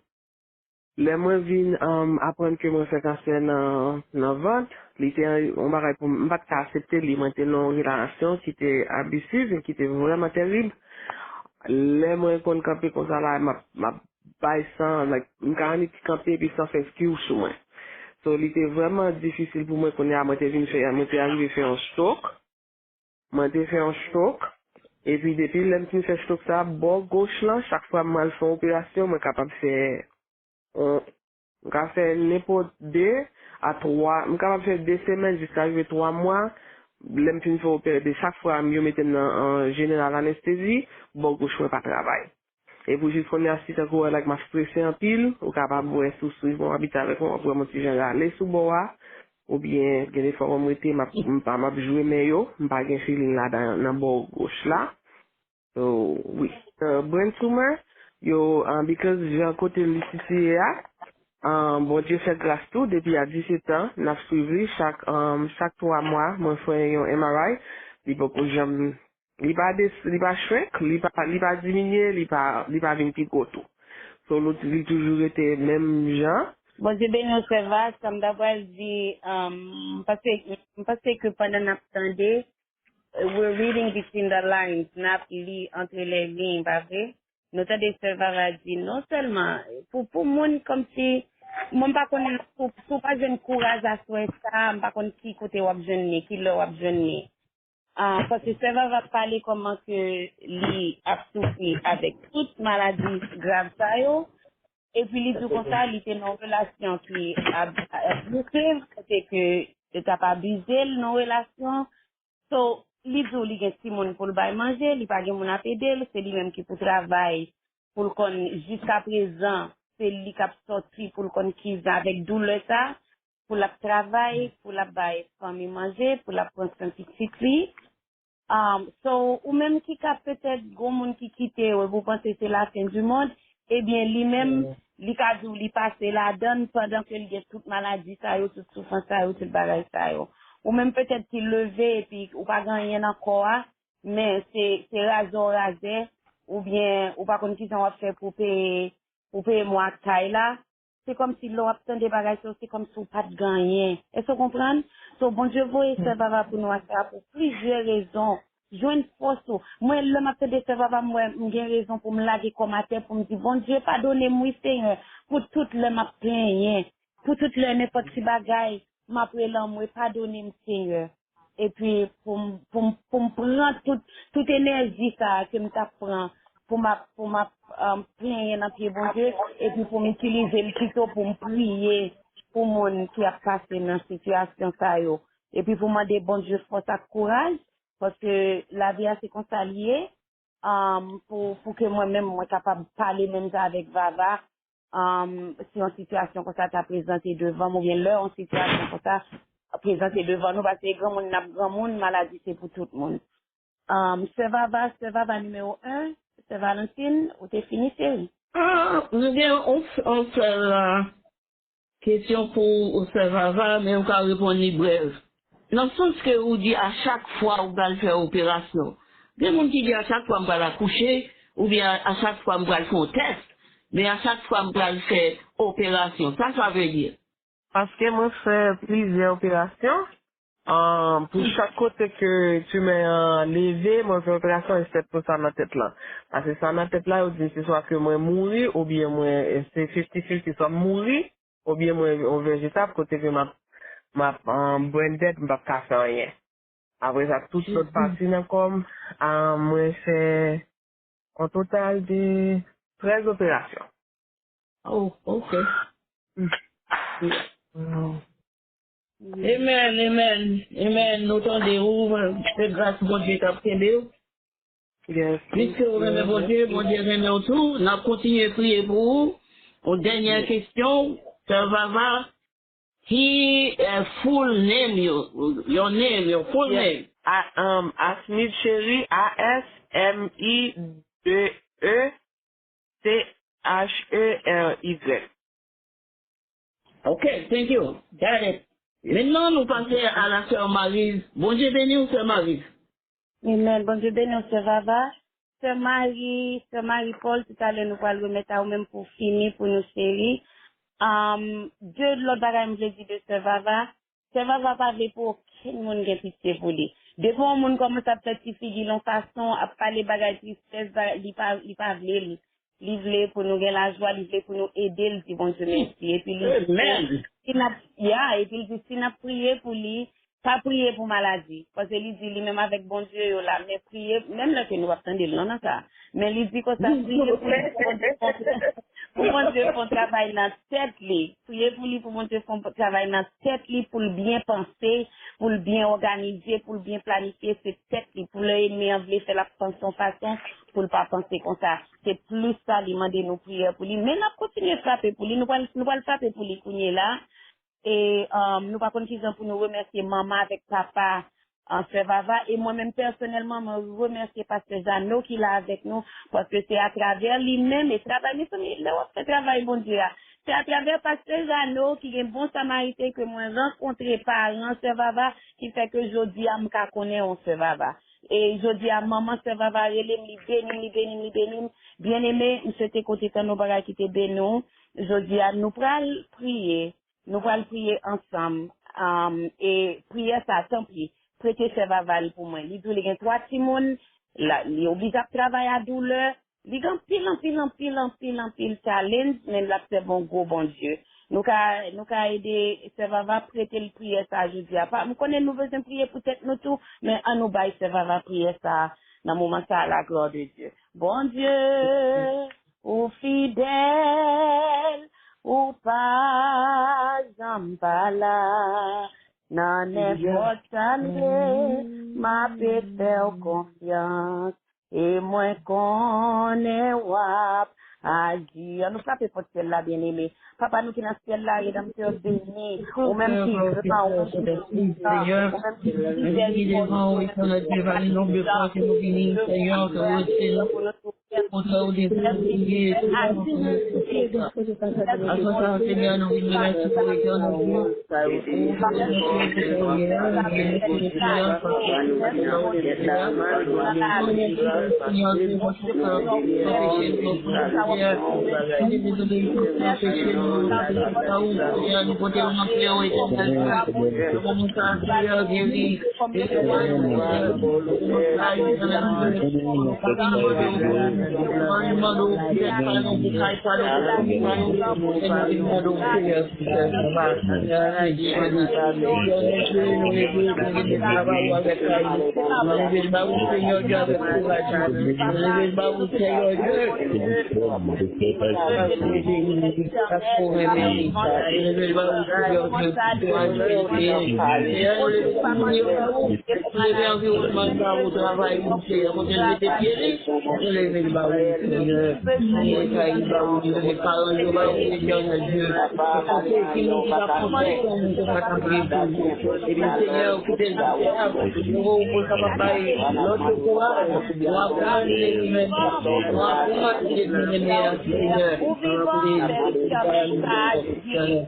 Lè mwen vin, um, aprann ke mwen fè kansè nan, nan vant, li te yon bagay pou m, m pa t ka aksepte li. Mwen te nan yon relasyon ki te abusive e ki te vrèman tèrib. Lè mwen konn kanpe konsa la, m ap, m ap bay san, like, m ka annik kanpe epi san fè skiw sou mwen. So, li te vrèman difisil pou mwen kounye a, mwen te vin fè, mwen te arive fè yon stroke. Mwen te fè yon stroke. Epi depi lè m fin fè stroke sa, bò goch lan, chak fwa m al fè yon operasyon, mwen kapab fè yon, m ka fè nenpòt de a twa, m kapab fè de semèn jiska rive twa mwa. Lè m fin fè opere de chak fwa, yo mete m nan, an jeneral anestezi, bò goch mwen pa travay. E pou jis kounye a, si tankou wè, like, m ap strese anpil, ou kapab wè, si w swiv mwen, w abite avèk mwen, w ap wè m yon ti jan rale sou bò a, oubyen gen de fwa mwen m rete, m ap, m pa, m ap jwe men yo, m pa gen feeling ladan nan bò goch la. So, wi. Euh, brain tumor, yo, uh, because jan kote li sitiye a, uh, Bondye fè gras tou, depi a disèt an, n ap swiv li chak, um, chak twa mwa, mwen fè yon M R I, li poko janm Li pa des-, li pa shrink, li pa, li pa diminye, li pa, li pa vin pi gwo tou. So, nou, li toujou rete menm jan. Bondye beni w, Sè Vas, sa m ta pral di, um, m panse, m panse ke pandan n ap tande, we're reading between the lines, n ap li antre lè liy, pa vre? Nou tande sè Vava di non sèlman pou, pou moun kòmsi, mwen m pa konn si w, si w pa jwenn kouraj aswè sa, m pa konn ki kote w ap jwenn li, ki lè w ap jwenn li. Ah, paske sè Vava pale kòman ke li ap soufri avèk tout maladi grav sa yo. Epi li di w konsa, li te nan yon relasyon ki ab-, abiziv, kote ke yo t ap abize l nan relasyon. So, li di w li gen timoun pou l bay manje, li pa gen moun ap ede l, se li menm ki pou travay, pou l konn, jiskaprezan, se li k ap sòti pou l konn ki jan avèk doulè sa, pou l ap travay, pou l ap bay fanmi manje, pou l ap pran swen pitit li. Um, so, ou menm ki ka petèt gon moun ki kite w, epi w panse se la fin du monde, ebyen, li menm, li ka di w li pase ladan l pandan ke l gen tout maladi sa yo, tout soufrans sa yo, tout bagay sa yo. Ou menm petèt ki leve epi ou pa gen anyen nan kò a, men se, se razè w razè, oubyen ou pa konn kijan w ap fè pou peye, pou peye mwa ak kay la. Se kòmsi lè w ap tande bagay sa yo, se kòmsi w pa t gen anyen. Èske w konprann? So, Bondye voye sè Vava pou nou aswè a pou plizyè rezon. Jwenn fòs ou. Mwen, lè m ap tande sè Vava, m wè m gen rezon pou m lage kò m atè, pou m di, Bondye, padone m, wi, Senyè, pou tout lè m ap plenyen, pou tout lè nenpòt ti bagay, m ap rele anmwe, padone m, Senyè. Epi pou m, pou m, pou m pran tout, tout enèji sa a ke m t ap pran pou m ap, pou m ap, um, plenyen nan pye Bondye, epi pou m itilize l pito pou m priye pou moun ki ap pase nan sitiyasyon sa yo. Epi pou mande Bondye fòs ak kouraj, paske lavi a se konsa l ye, um, pou, pou ke mwen menm mwen kapab pale menm jan avèk Vava, um, si yon sitiyasyon konsa ta prezante devan m, oubyen lè yon sitiyasyon konsa prezante devan nou, paske granmoun n ap granmoun, maladi se pou tout moun. Um, sè Vava, sè Vava nimewo en, sè Valentin, ou te fini, cheri? Ah, nou gen yon, yon sèl, ah, kesyon pou ou, sè Vava, men ou ka reponn li brèv. Nan sans ke ou di a chak fwa ou pral fè operasyon. Gen moun ki di a chak fwa m pral akouche, oubyen a, a chak fwa m pral fè yon tès, men a chak fwa m pral fè operasyon. Sa sa vle di? Paske mwen fè plizyè operasyon. Ahn, pou chak kote ke timè an leve, mwen fè operasyon eksèpto sa nan tèt lan. Paske sa nan tèt la, yo di m se swa ke mwen mouri, oubyen mwen, se fifty fifty, swa m mouri, oubyen mwen yon vejetable kote ke m ap, m ap, um, brain dead, m p ap ka fè anyen. Apre sa, tout lòt pati nan kò m, ah, mwen fè yon total de trèz operasyon. Oh, ok. Amen, amen, amen. Nou tande ou, se gras Bondye k ap kenbe w. Piske ou renmen Bondye, Bondye renmen w tou. N ap kontinye priye pou ou. Yon dènyè kesyon, sè Vava, he, eh, full name, your, your name, your full name. A, um, Asmith Chery, A S M I D E C H E R Y. Ok, thank you. Got it. Mentnan, nou pase a la sè Marie. Bondye beni w, sè Marie. Amen. Bondye beni w, sè Vava. Sè Marie, sè Marie Paul, toutalè nou pral remèt a ou menm pou w fini pou nou, cheri. Um, de lòt bagay m vle di de sè Vava. Sè Vava pa vle pou okenn moun gen pitye pou li. Depi yon moun kòmanse ap fè ti figi l yon fason, ap pale bagay tristès, bagay, li pa, li pa vle li. Li vle pou nou gen lajwa, li vle pou nou ede l di Bondye mèsi. Epi li di, si n ap, ya, epi li di, si n ap priye pou li, pa priye pou maladi. Paske li di, li menm avèk Bondye yo la, men priye, menm lè ke nou p ap tande l non nan sa. Men li di konsa, priye pou li, pou Bondye fè, pou Bondye fè yon travay nan tèt li. Priye pou li, pou Bondye fè yon travay nan tèt li, pou l byen panse, pou l byen òganize, pou l byen planifye, se tèt li. Pou lè ènmi an vle fè l ap panse yon fason, pou l pa panse konsa. Se plis sa li mande nou priyè pou li. Men n ap kontinye frape pou li. Nou pral, nou pral frape pou li kounye la. E, um, nou pa konn kijan pou nou remèsye manman avèk papa, uh, sè Vava. E mwen menm pèsonèlman, mwen remèsye pastè Jeannot ki la avèk nou, paske se atravè li menm, e travay, mezanmi, lè w ap fè travay Bondye a, se atravè pastè Jeannot ki gen bon samariten ke mwen rankontre paran sè Vava, ki fè ke jodi a m ka konnen yon sè Vava. E jodi a, manman sè Vava rele m, li beni m, li beni m, li beni m. Byeneme, m swete kote tann yon bagay ki te beni w. Jodi a, nou pral priye. Nou pral priye ansanm. Um, e priyè sa, tanpri, prete sè Vava l pou mwen. Li di w li gen twa timoun, la, li oblije ap travay a doulè, Li gen anpil, anpil, anpil, anpil, anpil challenge, men l ap sèvi yon gwo Bondye. Nou ka, nou ka ede Sè Vava prete l priyè sa jodi a. Pa, m konnen nou bezwen priye pou tèt nou tou, men an nou bay Sè Vava priyè sa nan moman sa a, la gloire de Dieu. Bondye, ou fidèl, ou pa janm pa la. Nan nenpòt sa m ye, m ape fè w konfyans. E mwen konnen w ap aji. An nou frape pòt syèl la, byeneme. Papa nou ki nan syèl la, redanmtè beni. Ou menm ki gran, ou menm ki pwisan, ou menm ki mizèrikòdye, ou menm ki Aswè sa, Senyè, nou vin remèsye pou etènèl Dye. Senyè, nou pote w nan kè w, etènèl Dye. Senyè, nou pote w nan kè w, etènèl Dye. Leve anviwònman l ba ou, travay misye a, kote l mete pye li, nou leve l ba ou, Senyè. Mwen ka li ba ou, nou leve paran yo ba ou, Etènèl Dye. Paske se nou ki t ap konstwi kò nou, se pa t ap rete. Ebyen, Senyè, kite l fè a, nou voye w pou l kapab bay lòt yo kouraj. W ap rann li li menm, w ap rann li li menm, Senyè. Ou vivan, Senyè, Senyè.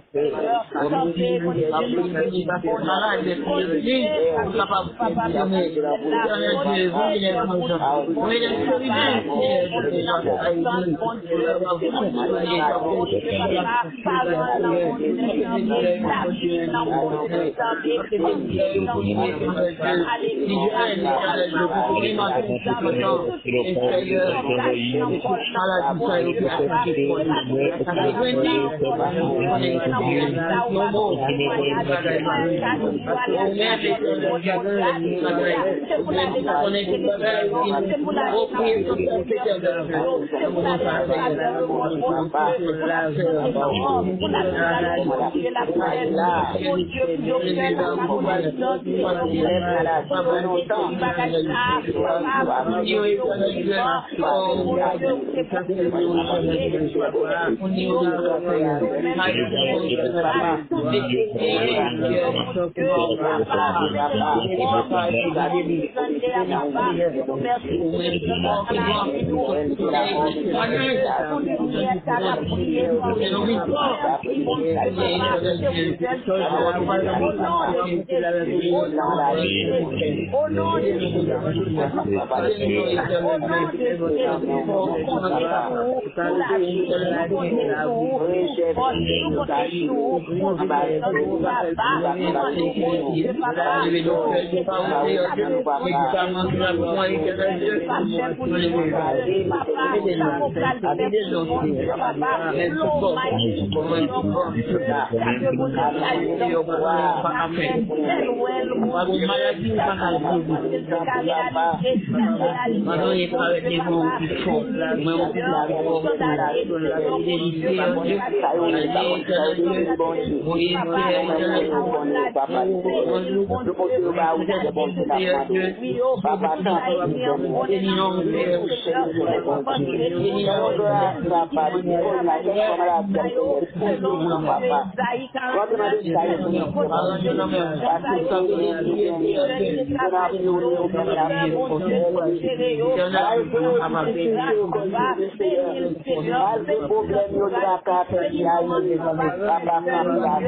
Malgre pwoblèm yo, traka, pèdi a rive, papa kanpe avèk nou.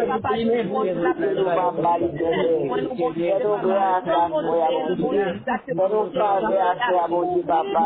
Papa, nou bon Dye, nou pa ba li tèlè. Fè nou gras aswè a, Bondye. Fè nou favè aswè a, Bondye, papa.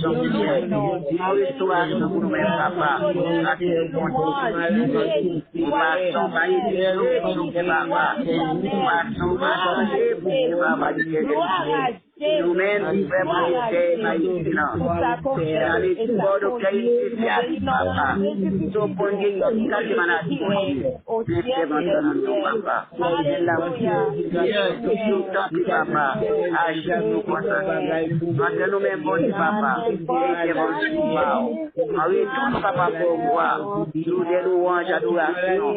Yon restorasyon pou nou menm, papa. Ou pa sanba etènite, papa. Ou pa sanba etènite, papa, etènite. Nou menm ki fè manje nan Ayiti lan. Kale kò nou kay isi, papa. Sou konn gen yon kal de maladi, Bondye. Men fè manje nan nou, papa. Bondye la, Bondye. Tanpri, papa. Aji pou nou konsa. Mande nou menm, Bondye, papa. Ede Bondye, papa. An retou, papa, pou ou. Sou de lwanj, adorasyon.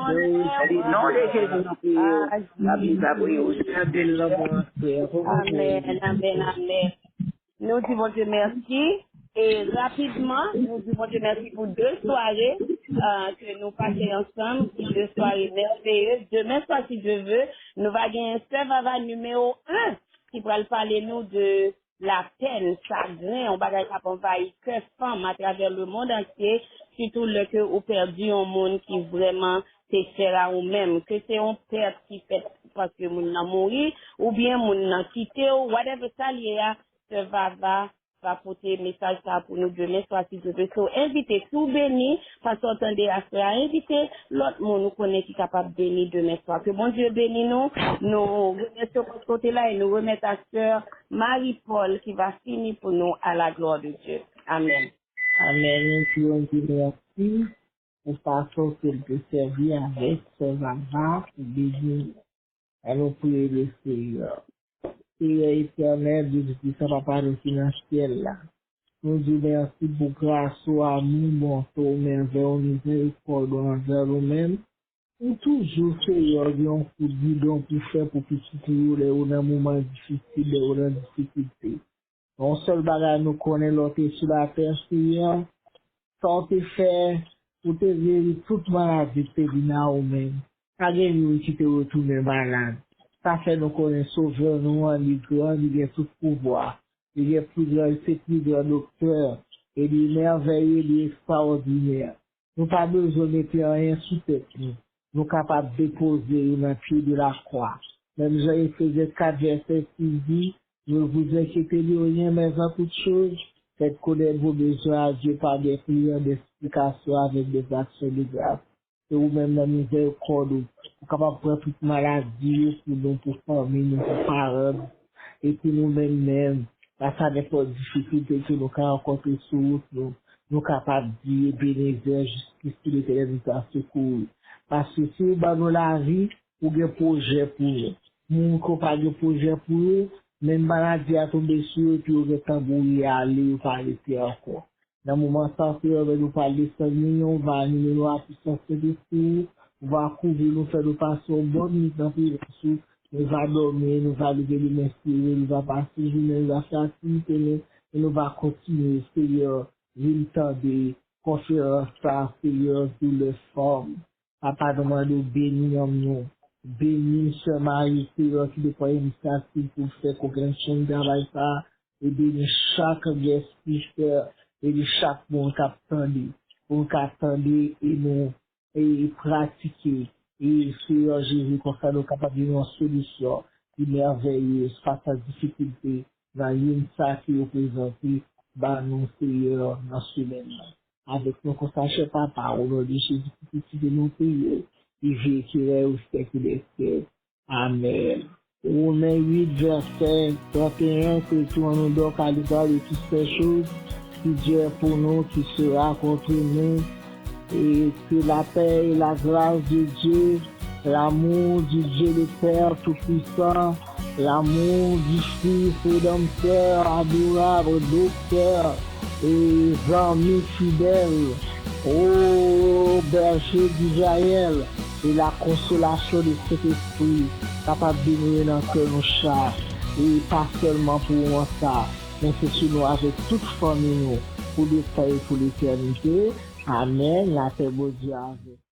Nan non de Jezi, nou priye. Amen, amen, amen. Nou di Bondye mèsi. E rapidman, nou di Bondye mèsi pou de sware euh, ke nou pase ansanm, de sware mèveyez. Demen swa, si Dye ve, nou va gen Sè Vava nimewo en ki pral pale nou de lapèn, chagren, yon bagay k ap anvayi kè fanm atravè lemond antye, sitou lè ke ou pèdi yon moun ki vrèman te chè a ou menm, ke se yon pèt ki fèt paske moun nan mouri, oubyen moun nan kite w, whatever sa l ye a, Sè Vava va pote mesaj sa a pou nou demen swa, si Dye ve. So, envite, si w beni, paske w tande aswè a, envite lòt moun ou konnen ki kapab beni demen swa. Ke Bondye beni nou. Nou remèsye w paske w te la e nou remèt a Sè Marie Paul ki va fini pou nou à la gloire de Dieu. Amen. Amen. Ke Bondye mèsi pou fason ke l te sèvi avèk Sè Vava pou beni nou. Ann nou priye Lesenyè. Seyè etènèl, Dye Toupisan, Papa nou ki nan syèl la, nou di w mèsi pou gras ou, amou, bonte w, mèvèy ou, mizèrikòd ou anvè nou menm. Ou toujou, Seyè, gen yon kout gidon pou fè pou pitit ou yo lè yo nan moman difisil, lè yo nan difikilte. Yon sèl bagay nou konnen, lè w te sou latè, Seyè, sa w te fè, ou te geri tout maladi k te vin a ou menm. Pa gen youn ki te retounen malad. Sa fè nou konnen Sovè nou an, li gran, li gen tout pouvwa. Li gen pli gran, li se pli gran doktè. E li mèvèye, li ekstrawòdinè. Nou pa bezwen mete anyen sou tèt nou. Nou kapab depoze yo nan pye de lakwa. Menm jan Efezyen kat vèsè sis di, ne vous inquiétez de rien, mais en toute chose, faites connaître vos besoins à Dieu par des prières, des supplications avec des actions de grâce. Se ou menm nan mizèrikòd ou, ou kapab pran tout maladi yo pou nou, pou fanmi nou, pou paran nou, e pou nou menm menm, fas a nenpòt difikilte ke nou ka rankontre sou wout nou, nou kapab di Ebenezè, jis Kris ki Letènèl, vin ta sekouri. Paske si ou ban nou lavi, ou gen pwojè pou nou. Moun ke w pa gen pwojè pou yo, menm maladi a tonbe sou yo, epi yo gentan mouri ale, yo pa rete ankò. Nan moman sa, Seyè, lè nou pral desann nou yon va, nou mennen w a pisans Sentespri ou, ou va kouvri nou, fè nou pase yon bon nuit nan prezans ou, nou va dòmi, nou va leve demen sere, nou va pase jounen, nou va fè aktivite nou, e nou va kontinye, Seyè, vin tande konferans sa, Seyè, sou lè fanm. Papa, nou mande w beni nanm nou. Beni sè Marie Créole ki te pran inisyativ pou l fè kokennchenn travay sa a. E beni chak guest speaker. Beni chak moun k ap tande. Pou nou ka tande e nou e pratike. E Seyè Jezi, konsa nou kapab jwenn yon solisyon ki mèvèyez fas a difikilte nan youn sa ki yo prezante ba nou, Seyè, nan semèn nan. Avèk nou konsa, chè Papa, o non de Jezi ki pitit nou priye, ki viv, ki règne au siècle des siècles. Amèn. Women uit, vèsè trannteyen, se tou an nou dòk à l'égard de toutes ces choses, qui Dieu est pour nous, qui sera contre nous, et que la paix et la grâce de Dieu, l'amour du Dieu le Père Tout-Puissant, l'amour du Fils rédempteur, adorable, docteur, e zanmi fidèl, o bèje d'Izrayèl, e la konsolasyon de Sentespri kapab demore nan kè nou chak, e pa sèlman pou moman sa, men se sou nou avèk tout fanmi nou, pou leta e pou letènite. Amèn. Lapè Bondye avèk